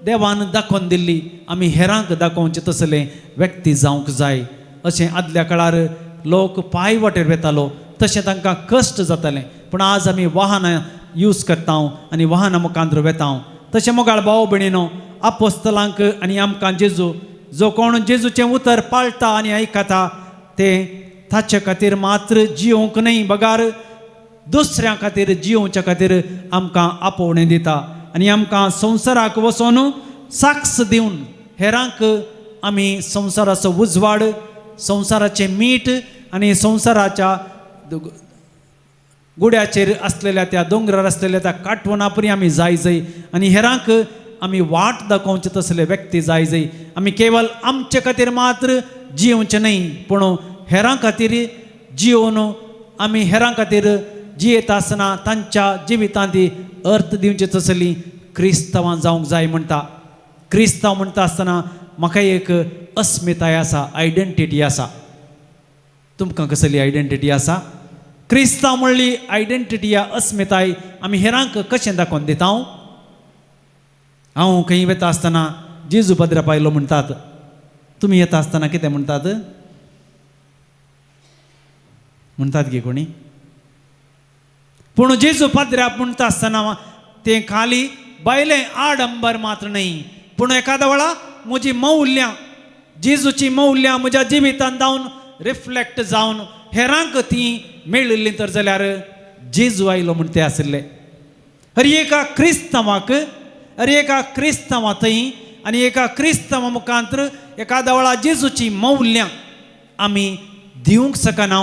देवान दाखोवन दिल्ली. आमी हेरांक दाखोवचें तसलें व्यक्ती जावंक जाय. अशें आदल्या काळार लोक पांय वाटेर वेतालो, तशें तांकां कश्ट जातालें. पूण आज आमी वाहनां यूज करता आनी वाहनां मुखांत वेता. तशें मोगाळ भाव भयणीनो, आपोस्तलांक आनी आमकां जेजू जो कोण जेजूचें उतर पाळटा आनी आयकता ते ताचे खातीर मात्र जियोवंक न्हय बगार दुसऱ्यां खातीर जियोवच्या खातीर आमकां आपोवणें दिता आनी आमकां संवसाराक वचोन साक्ष दिवन हेरांक आमी संवसाराचो उजवाड, संवसाराचें मीठ आनी संवसाराच्या गुड्याचेर आसलेल्या त्या दोंगरार आसलेल्या त्या काटवणा परी आमी जाय जाय आनी हेरांक आमी वाट दाखोवचे तसले व्यक्ती जाय जाय. आमी केवल आमचे खातीर मात्र जियोवचें न्हय पूण हेरां खातीर जियोवन आमी हेरां खातीर जियेता आसतना तांच्या जिवितांत अर्थ दिवचे तसली क्रिस्तांवां जावंक जाय म्हणटा. क्रिस्तांव म्हणटा आसतना म्हाका एक अस्मिताय आसा, आयडेंटिटी आसा. तुमकां कसली आयडेंटिटी आसा? क्रिस्तांव म्हणली आयडेंटिटी या अस्मिताय आमी हेरांक कशें दाखोवन दिता? हांव खंय वेता आसतना जेजू पदरा पायलो म्हणटात, तुमी येता आसतना कितें म्हणटात? म्हणटात गे कोणी? पूण जेजू पाद्र्याप म्हणटा आसतना तें खाली बायलें आडंबर मात्र न्हय पूण एखाद्या वेळा म्हजी मौल्यां, जेजूची मौल्यां म्हज्या जिवितांत जावन रिफ्लेक्ट जावन हेरांक ती मेळिल्ली तर जाल्यार जेजू आयलो म्हण ते आशिल्ले. हर एका क्रिस्तांवाक, हर एका क्रिस्तांवा थंय आनी एका क्रिस्तांवा मुखांत एखाद्या वेळा जेजूची मौल्यां आमी दिवंक शकना,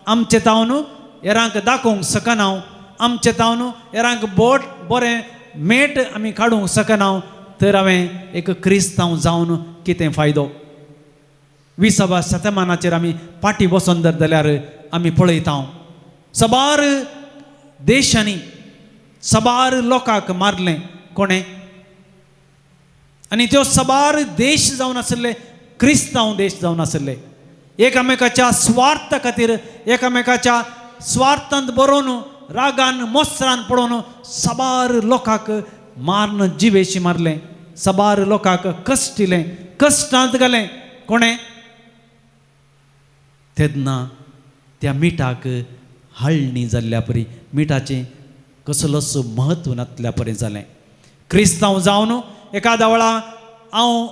आमचे तावन हेरांक दाखोवंक शकना, आमचे तावन हेरांक बोट बरें मेट आमी काडूंक शकना, तर हांवें एक क्रिस्तांव जावन कितें फायदो? 20व्या शतमानाचेर आमी फाटीं वचोन धर जाल्यार आमी पळयता साबार देशांनी साबार लोकांक मारलें कोणें आनी त्यो साबार देश जावन आशिल्ले क्रिस्तांव देश जावन आशिल्ले. एकामेकाच्या स्वार्था खातीर, एकामेकाच्या स्वार्थांत बरोवन रागान मोसरान पळोवन साबार लोकांक मारून जिवेशी मारलें, साबार लोकांक कश्टिलें, कश्टांत घालें कोणें? तेन्ना त्या मिठाक हाळणी जाल्ल्या परी, मिठाचें कसलोच म्हत्व नातल्या परी जालें. क्रिस्तांव जावन एखाद्या वेळा हांव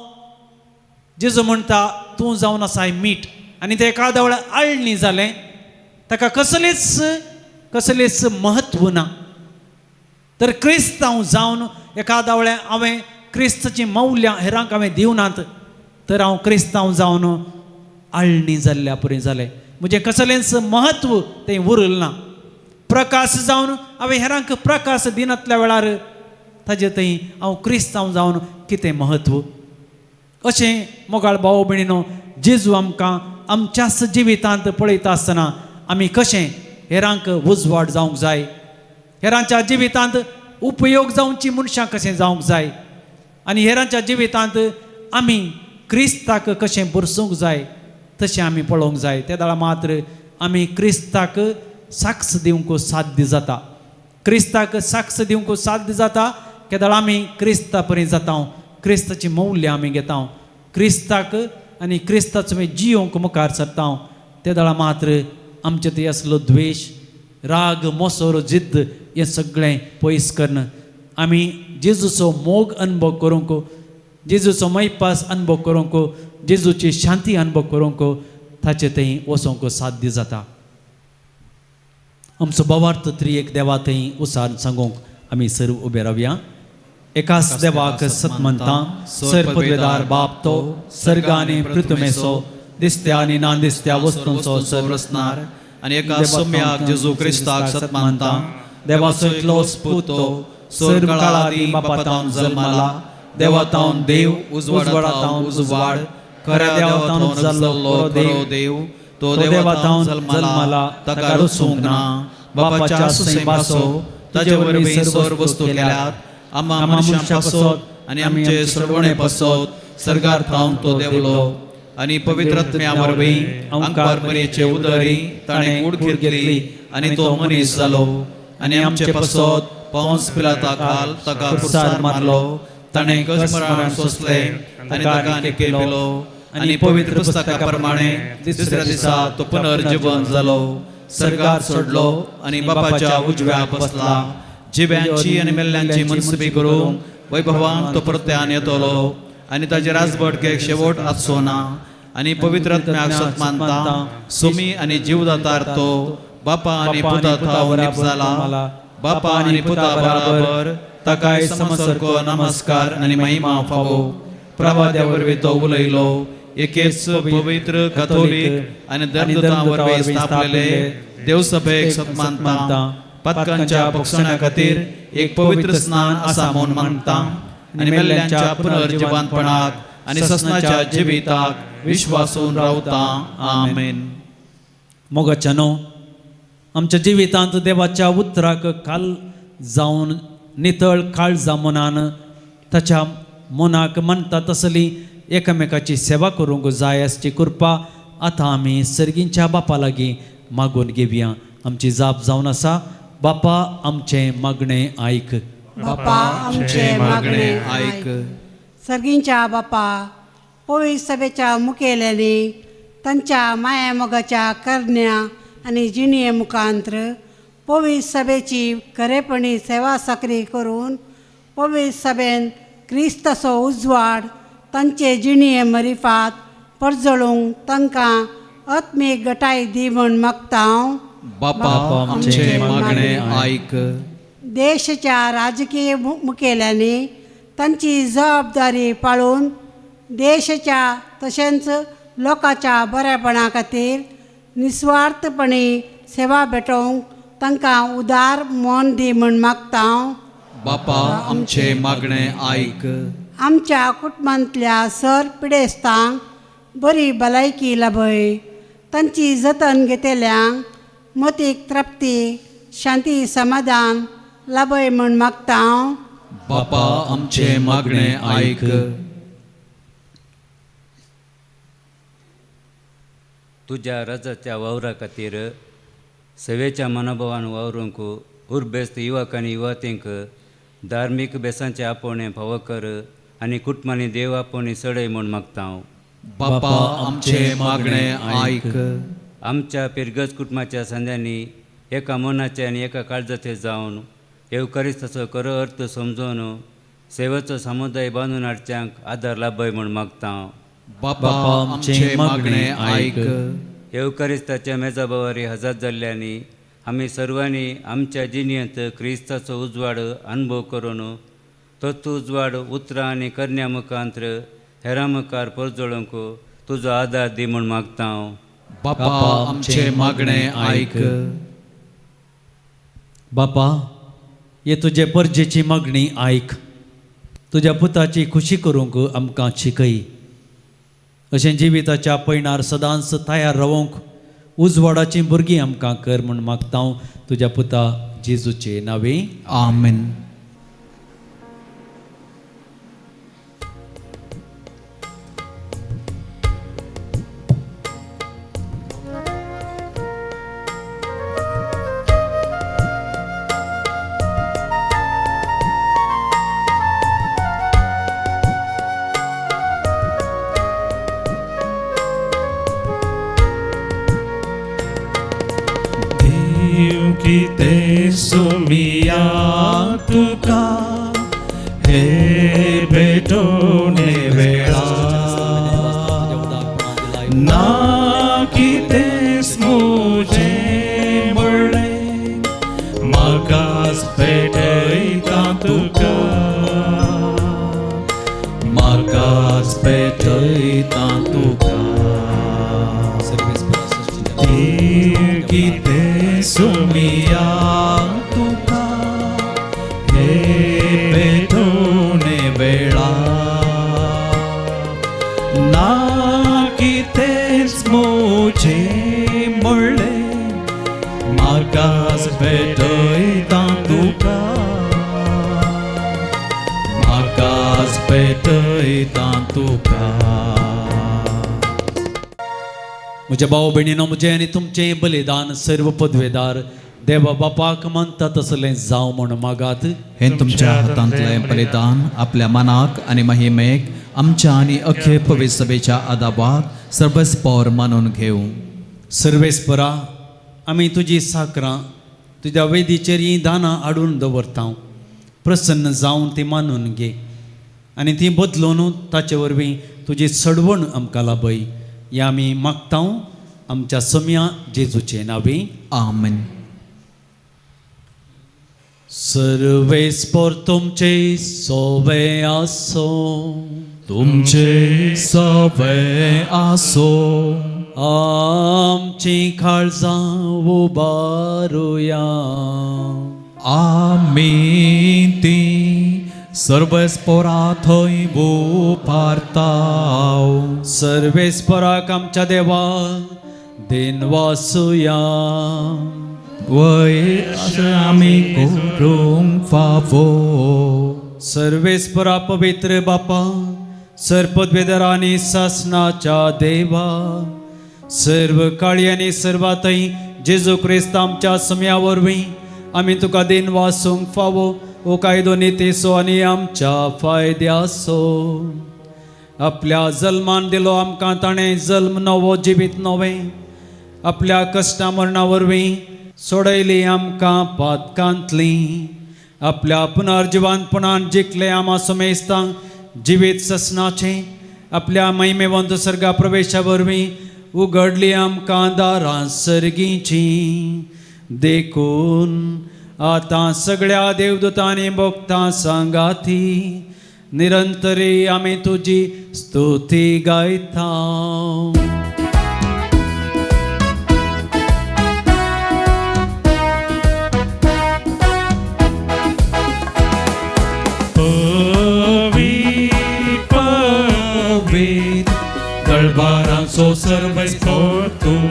जेजू म्हणटा तूं जावन आसाय मीठ आनी तें एखाद्या वेळा आळणी जालें, ताका कसलेच कसलेच म्हत्व ना. तर क्रिस्तांव जावन एखाद्या वेळा हांवें क्रिस्ताचीं मौल्यां हेरांक हांवें दिवनात तर हांव क्रिस्तांव जावन आळणी जाल्ल्या परी जालें. म्हजें कसलेंच म्हत्व तें उरल ना. प्रकाश जावन हांवें हेरांक प्रकाश दिनातल्या वेळार ताजे थंय हांव क्रिस्तांव जावन कितें म्हत्व. अशें मोगाळ भाव भयणीनो, जेजू आमकां आमच्याच जिवितांत पळयता आसतना आमी कशें हेरांक उजवाड जावंक जाय, हेरांच्या जिवितांत उपयोग जावची मनशां कशें जावंक जाय आनी हेरांच्या जिवितांत आमी क्रिस्ताक कशें भरसूंक जाय तशें आमी पळोवंक जाय. ते वेळार मात्र आमी क्रिस्ताक साक्ष दिवंक साध्य जाता. क्रिस्ताक साक्ष दिवंक साध्य जाता केदळ आमी क्रिस्ता परी जाता, क्रिस्ताची मौल्यां आमी घेता, क्रिस्ताक आनी क्रिस्ताचो आमी जियोंक मुखार सरता. ते वेळार मात्र आमचे थंय आसलो द्वेश, राग, मोसोर, जिद्द हें सगळें पयस करून आमी जेजूचो मोग अनुभव करूंक, जेजूचो मैपास अनुभव करूंक, जेजूची शांती अनुभव करूंक ताचे थंय वचोंक साध्य जाता. आमचो भावार्थ त्रिएक देवा थंय उसार सांगूंक आमी सर्व उबे रावया. एकाच देवाक सत मानता, सर पदवेदार बाप तो सर्ग आनी पृथ्वीचो, दिसत्या आनी ना दिसत्या वस्तूंचो रचणार आनी एका सोम्याक जेजू क्रिस्ताक सत मानता, देवाचो एकलोच पूत तो सर काळादी बापातावन जल्माला, देवातावन देव, उजवाडातावन उजवाड, खऱ्या देवातावन जाल्लो खरो देव, तो देवातावन जल्माला, ताका रचूंक ना, बापाच्या सैमाचो, ताजे वरवीं सर्व वस्तू केल्यात, आमा मनशां पासत आनी आमचे सरवणे पासत सर्गार थावन तो देवलो आनी पवित्र आत्म्या वरवीं आंकवार मरियेचे उदरी ताणें कूड घेतली आनी तो मनीस जालो आनी आमचे पासत पौंस पिलाता खाल ताका कुर्सार मारलो, ताणें कश्ट सोंसलें आनी ताका केलो आनी पवित्र पुस्तका प्रमाणे दुसऱ्या दिसा तो पुनर्जीवन जालो, सर्गार सोडलो आनी बापाच्या उजव्या बसला, जिव्यांची आनी मेल्ल्यांची मनसुबी करूंक वैभवान तो परत्यान येतलो आनी ताजे राजबटकेक शेवट आसचो ना. आनी पवित्र आत्म्याक सत मानता, सुमी आनी जीवदातार तो बापा आनी पुता थावन निपजाला, बापा आनी पुता बराबर ताकाय समसारको नमस्कार आनी महिमा फावो. प्रवाद्या वरवीं तो उलयलो, एकेच पवित्र कथोलीक आनी धर्मदूतां वरवीं स्थापलेले देवसभेक सत मानता, पातकांच्या पक्षणा खातीर एक पवित्र स्नान आसा म्हूण मानता आनी मेल्ल्यांच्या पुनर्जिवनपणाक आनी ससनाच्या जिविताक विश्वासून रावता. आमेन. मोगाच्या न्हू, आमच्या जिवितांत देवाच्या उतराक काल जावन नितळ काळजा मनान ताच्या मनाक मानता तसली एकामेकाची सेवा करूंक जाय आसची कृपा आतां आमी सर्गींच्या बापा लागीं मागून घेवया. आमची जाप जावन आसा, बापा आमचें मागणें आयक, बापा आमचें मागणें आयक. सर्गींच्या बापा, पवित्र सभेच्या मुखेल्यांनी तांच्या मायामोगाच्या करण्या आनी जिणये मुखांत्र पवित्र सभेची खरेपणी सेवा साकरी करून पवित्र सभेन क्रिस्ताचो उजवाड तांचे जिणये मरिफात परजळूंक तांकां आत्मीक गटाय दी म्हूण मागता हांव. बापा आमचें मागणें आयक. देशाच्या राजकीय मुखेल्यांनी तांची जबाबदारी पाळून देशाच्या तशेंच लोकांच्या बरेपणा खातीर निस्वार्थपणी सेवा भेटोवंक तांकां उदार मन दी म्हूण मागता हांव. बापा आमचें मागणें आयक. आमच्या कुटुंबांतल्या सर पिडेस्तांक बरी भलायकी लाभय, तांची जतन घेतल्यांक मतीक तृप्ती शांती समाधान लाभय म्हूण मागता हांव. बापा आमचें मागणें आयक. तुज्या रजाच्या वावरा खातीर सेवेच्या मनोभावान वावरूंक उर्बेस्त युवक आनी युवतींक धार्मीक बेसांचे आपोवणें फावो कर आनी कुटुंबांनी देव आपोवणें चडय म्हूण मागता हांव. बापा आमचें मागणें आयक. आमच्या पिरगज कुटुंबाच्या संद्यांनी एका मनाचे आनी एका काळजाचे जावन येवकारिस्ताचो खरो अर्थ समजून सेवेचो समुदाय बांदून हाडच्यांक आदार लाभय म्हूण मागता हांव. बापा आमचें मागणें आयक. येवकारिस्ताच्या मेजा बवारी हजर जाल्ल्यांनी आमी सर्वांनी आमच्या जिणेंत क्रिस्ताचो उजवाड अनुभव करून तोच उजवाड उतरां आनी करण्या मुखांत्र हेरां मुखार परजळूंक तुजो आदार दी म्हूण मागता हांव. बापा आमचे मागणे आयक. बापा हे तुजे परजेची मागणी आयक. तुज्या पुताची खुशी करूंक आमकां शिकय. अशें जिविताच्या पयणार सदांच तयार रावंक उजवाडाचीं भुरगीं आमकां कर म्हूण मागता हांव तुज्या पुता जेजूचे नांवे. आमेन. सुमिया तुका हे भेटोने वेळा ना कितेंच म्हजें म्हणलें म्हाकाच पेटयता तुका म्हाकाच पेटयता तुका कितें सुमिया तुका हे पेटोने वेळा ना कितेंच म्हजें म्हणलें म्हाकाच पेटयता तुका म्हाकाच पेटयता तुका. म्हज्या भाव भयणीनो म्हजें आनी तुमचें बलिदान सर्व पदवेदार देवा बापाक मानता तसलें जावं म्हूण मागात. हें तुमच्या हातांतलें बलिदान आपल्या मनाक आनी महिमेक आमच्या आनी अख्खे पवित्र सभेच्या आदाबाक सर्वस्पोर मानून घेवं. सर्वेस्परा आमी तुजी साकरां तुज्या वेदीचेर हीं दानां हाडून दवरता. प्रसन्न जावन ती मानून घे आनी ती बदलून ताचे वरवीं तुजी सडवण आमकां लाभय. हें आमी मागता आमच्या सम्या जेजूचे नांवे. आमेन. सर्वेस्पोर तुमचे सोवे आसो. तुमचे सोवे आसो. आमची काळजां उबारुया. आमी ती सर्वेस्पोरा थंय उबारताव. सर्वेस्पोराक आमच्या देवा दिनवासुया. वय अशें आमी करूंक फावो. सर्वेस्परा पवित्र बापा सर्पद्वेदर आनी सासनाच्या देवा सर्व काळी आनी सर्वातय जेजू क्रिस्त आमच्या सम्या वरवीं आमी तुका दिनवासूंक फावो ओ कायदो नितीचो आनी आमच्या फायद्याचो. आपल्या जल्मान दिलो आमकां ताणें जल्म नवो जिवीत नवें. आपल्या कश्टा मरणा वरवीं सोडयली आमकां पातकांतली. आपल्या पुनर्जिवानपणान जिखले आमा समेस्तांक जिवीत ससनाचें. आपल्या महिमेवंत सर्गा प्रवेशा वरवीं उगडली आमकां दारां सर्गीचीं. देखून आतां सगळ्या देवदूतांनी भोगतां सांगाती निरंतरी आमी तुजी स्तुती गायता. दळबारांचो सर्वेस्पोर तूं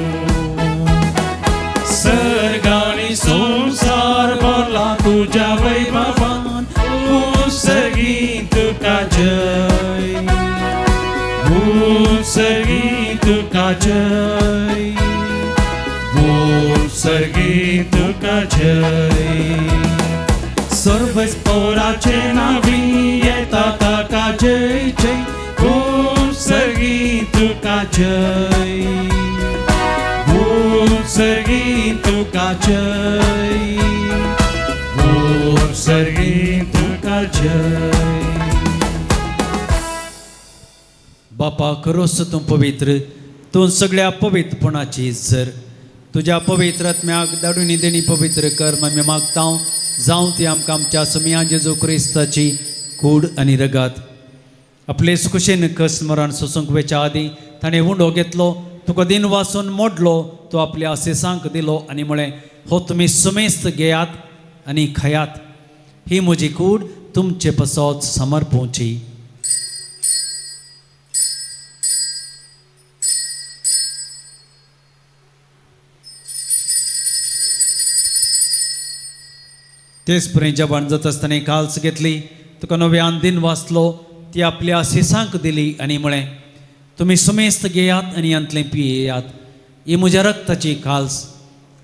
सर्गानी संवसार भरला तुज्या वैभवान. उंसगी तुका जय उंसगी तुका जय उंसगी तुका जय. सर्वेस्पोराचे नांवी येता ताका जय जय. उंसगी तुका जय उंसगी तुका जय उंसगी तुका जय. बापा खरोच तूं पवित्र तूं सगळ्या पवित्रपणाची जर तुज्या पवित्र आत्म्याक धाडून देणी पवित्र कर आमी मागता. जावं ती आमकां आमच्या सुमया जेजू क्रिस्ताची कूड आनी रगात. आपले कुशेन कस मरण सोसूंक वेच्या आदीं ताणें उंडो घेतलो, तुका दिन वासून मोडलो, तो आपल्या आसेसांक दिलो आनी म्हळें, हो तुमी सुमेस्त घेयात आनी खायात, ही म्हजी कूड तुमचे पसत समर्पोवची. तेच परी जेवण जाता आसतना काल्स घेतली, तुका नव्यान दिन वाचलो, ती आपल्या शिसांक दिली आनी म्हळें, तुमी सुमेस्त घेयात आनी हांतलें पियेयात, ही म्हज्या रक्ताची काल्स,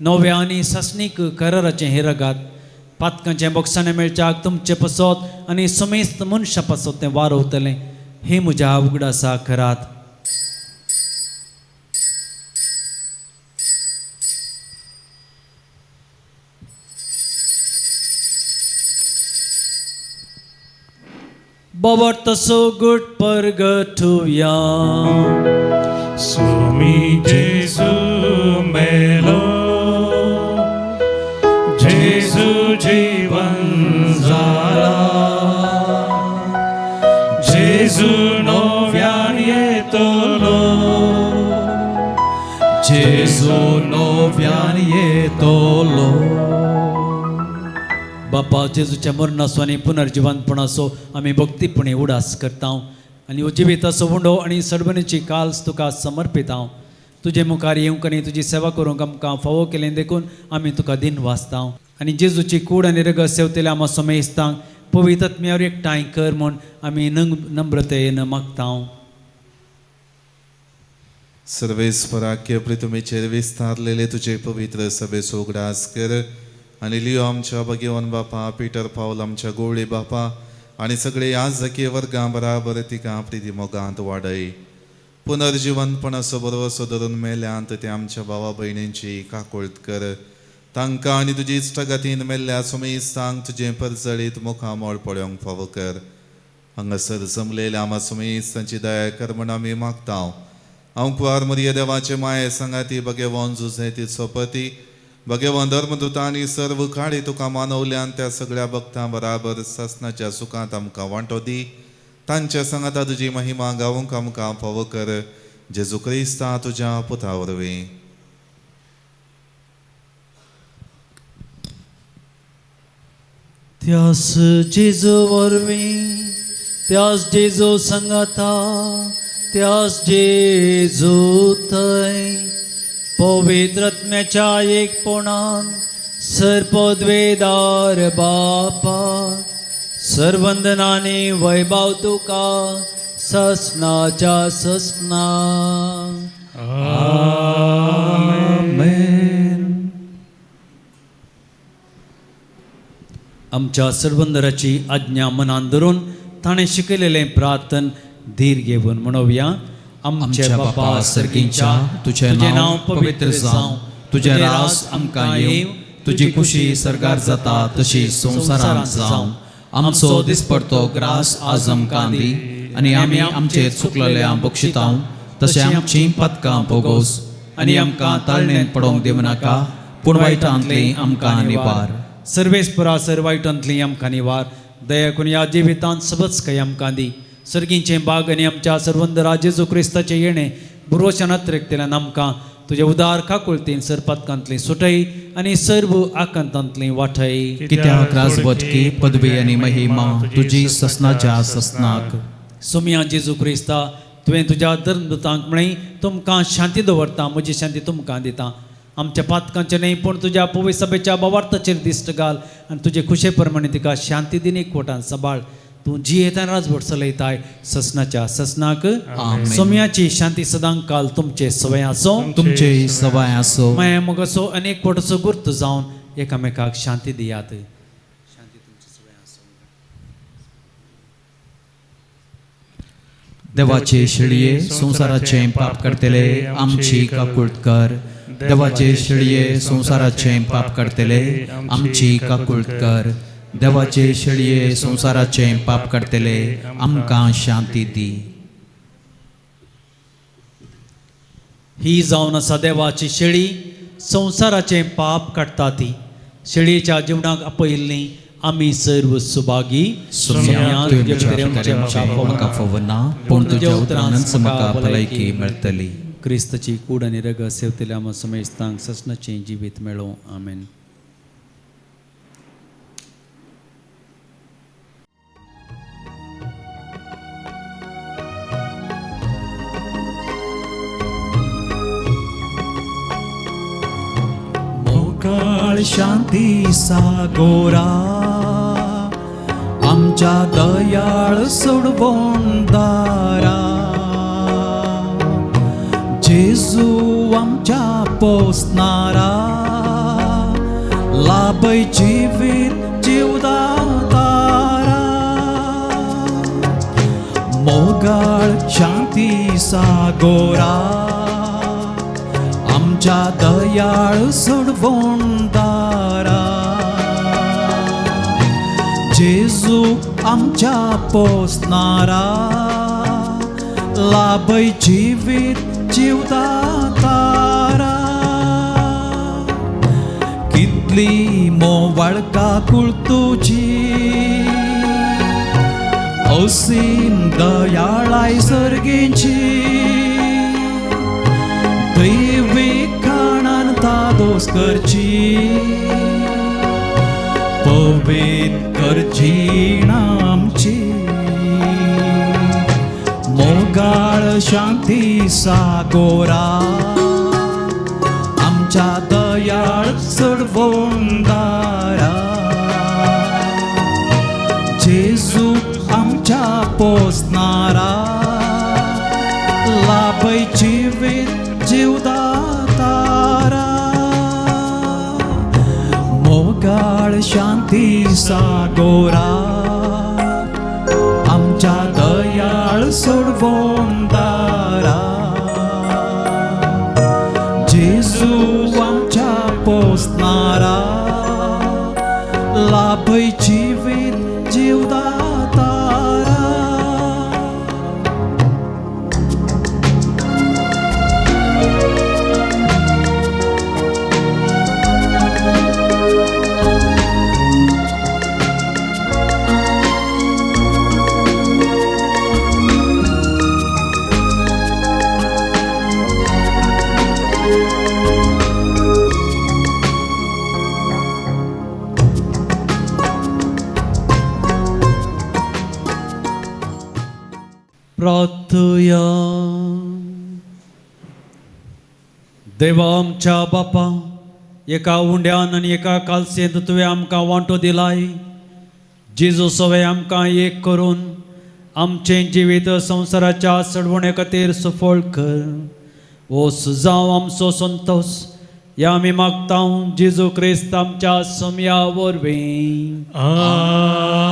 नव्या आनी सासणीक कराराचें हें रगात, पातकांचें बोगसाणें मेळच्याक तुमचे पसत आनी सुमेस्त मनशां पासत तें वारवतलें, हें म्हज्या उगडासा करात. बाबा so good परगटुया. Swami Jesu मेलो, जेजू जीवन जाला, जेजू नव्यान येतलो, जेजू नव्यान येतलो. बापा जेजूच्या मरणाचो आनी पुनर्जिवंतपणाचो आमी भक्तीपणी उडास करता आनी हो जिविताचो उंडो आनी सडबणीची काल्स तुका समर्पिता. तुजे मुखार येवंक आनी तुजी सेवा करूंक आमकां फावो केलें देखून आमी तुका दिन वाचता आनी जेजूची कूड आनी रगत सेवतल्या आमा समेस्तांक पवित्र आत्म्यावर एकठांय कर म्हूण आमी नम्रतेन मागता. सर्वेस्पराक्य पृथ्वीचेर विस्तारलेले तुजे पवित्र सभेचो उगडास कर आनी लियो आमच्या भगवान बापा, पीटर पावल आमच्या गोवळी बापा आनी सगळे याजकीय वर्गां बराबर तिका प्रिती मोगांत वाडय. पुनर्जिवंतपणाचो भरवसो धरून मेल्यांत ते आमच्या भावा भयणींची काकुळट कर. तांकां आनी तुजी इश्टगतीन मेल्ल्या सुमेस्तांक तुजें परजळीत मुखामळ पळोवंक फावो कर. हांगासर जमलेल्या आमा सुमेस्तांची दया कर म्हण आमी मागता. हांव कुवार मरिया देवाचे माये सांगाती भगवान जुझे तिचो पती भगवान धर्मदूतांनी सर्व काळी तुका मानवल्यान त्या सगळ्या भक्तां बराबर सासनाच्या सुखांत आमकां वांटो दी. तांच्या सांगाता तुजी महिमा गावंक आमकां फावो कर. जेजू क्रिस्ता तुज्या पुता वरवीं. त्यास जेजू वरवीं, त्यास जेजू सांगाता, त्यास जेजू थंय पवित्र आत्म्याच्या एकपणान सर्पद्वेदार बापा सर्वंदनाने वैभव तुका ससनाच्या ससना. आमेन. आमच्या सर्वंदराची आज्ञा मनान धरून ताणें शिकयलेलें प्रार्थन धीर घेवन म्हणोवया. आमच्या बापा सर्गींच्या, तुझें नांव पवित्र जावं, तुजें राज आमकां येवं, तुजी खुशी सर्गार जाता तशी संवसारांत जावं. आमचो दिसपडतो ग्रास आज आमकां दी आनी आमी आमचे चुकलेल्या बक्षितांव तशें आमचीं पदकां भोगोस आनी आमकां ताळणेंत पडोवंक दिवं नाका, पूण वायटांतली आमकां निवार. सर्वेस्परा सर वायटांतली आमकां निवार. दया करून ह्या जिवितांत सबच काय आमकां दी. सर्गींचें बाग आनी आमच्या सर्वंदरा जेजू क्रिस्ताचें येणें बुरवशान अत्रेकतेल्यान आमकां तुजे उदार काकुळतीन सरपातकांतली सुटय आनी सर्व आकांतांतली वाटय. कित्याक राजवटकी पदवी आनी महिमा तुजी ससनाच्या ससनाक. सोमिया जेजू क्रिस्ता, तुवें तुज्या धर्मदूतांक म्हळें, तुमकां शांती दवरता, म्हजी शांती तुमकां दिता. आमच्या पातकांचें न्हय पूण तुज्या पवित्र सभेच्या भावार्थाचेर दिश्ट घाल आनी तुजे खुशे प्रमाणे तिका शांती दिन एकवटान सांबाळ. तूं जियेता राजवट चलयताय ससनाच्या ससनाक. सोम्याची शांती सदांकाल तुमचे सवय आसो, तुमचे सवय आसो. माया मोगाचो आनी एकवटाचो गुर्त जावन एकामेकाक शांती दियात. शांती तुमचे सवय आसो. देवाचे शेळये संवसाराचें पाप करतले आमची काकुळट कर. देवाचे शेळये संवसाराचें पाप करतले आमची काकुळट कर. देवाचे शेळये संवसाराचें पाप करतले आमकां शांती दी. ही जावन आसा देवाची शेळी, संवसाराचें पाप काडटा ती. शेळयेच्या जिवनाक आपयिल्ली आमी सर्व सुभागी. म्हाका फावना, पूण तुज्या उतरानच म्हाका भलायकी मेळटली. क्रिस्ताची कूड आनी रगत सेवतल्या आमकां समेस्तांक ससनाचें जिवीत मेळों. आमेन. मोगाळ शांती सागोरा आमच्या दयाळ सोडवणदारा, जेजू आमच्या पोसणारा, लाभय जिवीत जिवदातारा. मोगाळ शांती सागोरा आमच्या दयाळ सोडवणदारा, जेजू आमच्या पोसणारा, लाभय जिवीत जिवदातारा. कितली मोवाळका कुळ तुजी, असीम दयाळाय सर्गेंची, दैवी खाणान तादोस करची, पवित्र करची आमची. मोगाळ शांती सागोरा आमच्या दयाळ सोडवणदारा, जेजू आमच्या पोसणारा, लाभय जिवीत जिवदातारा. मोगाळ शांती सागोरा आमच्या दयाळ सोडवणदारा, जेजू आमच्या पोसणारा, लाभय जिवीत जिवदातारा. प्रार्थया. देवा आमच्या बापा, एका उंड्यान आनी एका कालसेंत तुवें आमकां वांटो दिलाय. जेजू सवे आमकां एक करून आमचें जिवीत संवसाराच्या सडवणे खातीर सफळ कर. हो सुजांव आमचो संतोश ह्या आमी मागता जेजू क्रिस्त आमच्या सोम्या वरवीं.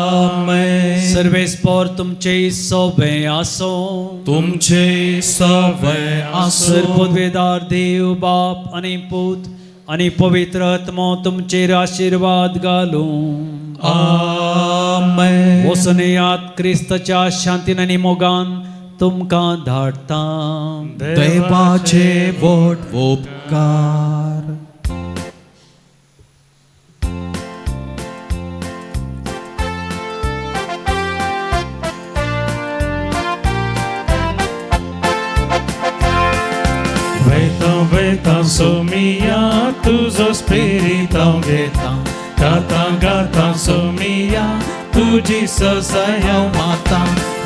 आमेन. सर्वेस्पर तुमचे सोबे आसो, तुमचे सवे आसो. सर्वपदवेदार देव बाप आनी पूत आनी पवित्र आत्मो तुमचेर आशिर्वाद घालूं. आमेन. वसनेयात क्रिस्ताच्या शांतीन आनी मोगान तुमकां धाडटा. देवाचे व्हड उपकार. वेता वेता सोमिया तुजो स्पिरितांव घेता, गाता गाता सोमिया तुजी ससाय हांव मागता.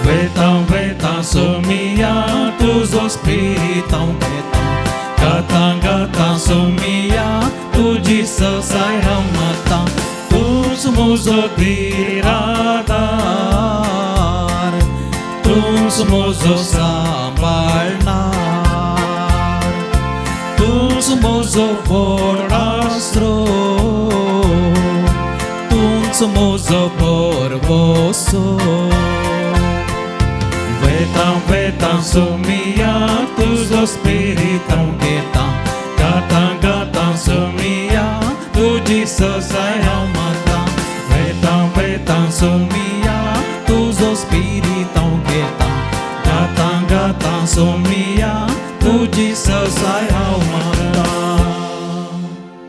वेता वेता सोमिया तुजो स्पिरितांव घेता, गाता गाता सोमिया तुजी ससाय हांव मागता. तूंच म्हजो धीराधार, तूंच म्हजो सांबाळणार, तूंच म्हजो व्हड आसरो, तूंच म्हजो भरवसो. वेता वेता सोमिया तुजो स्पिरितांव घेता, गाता गाता सोमिया तुजी ससाय हांव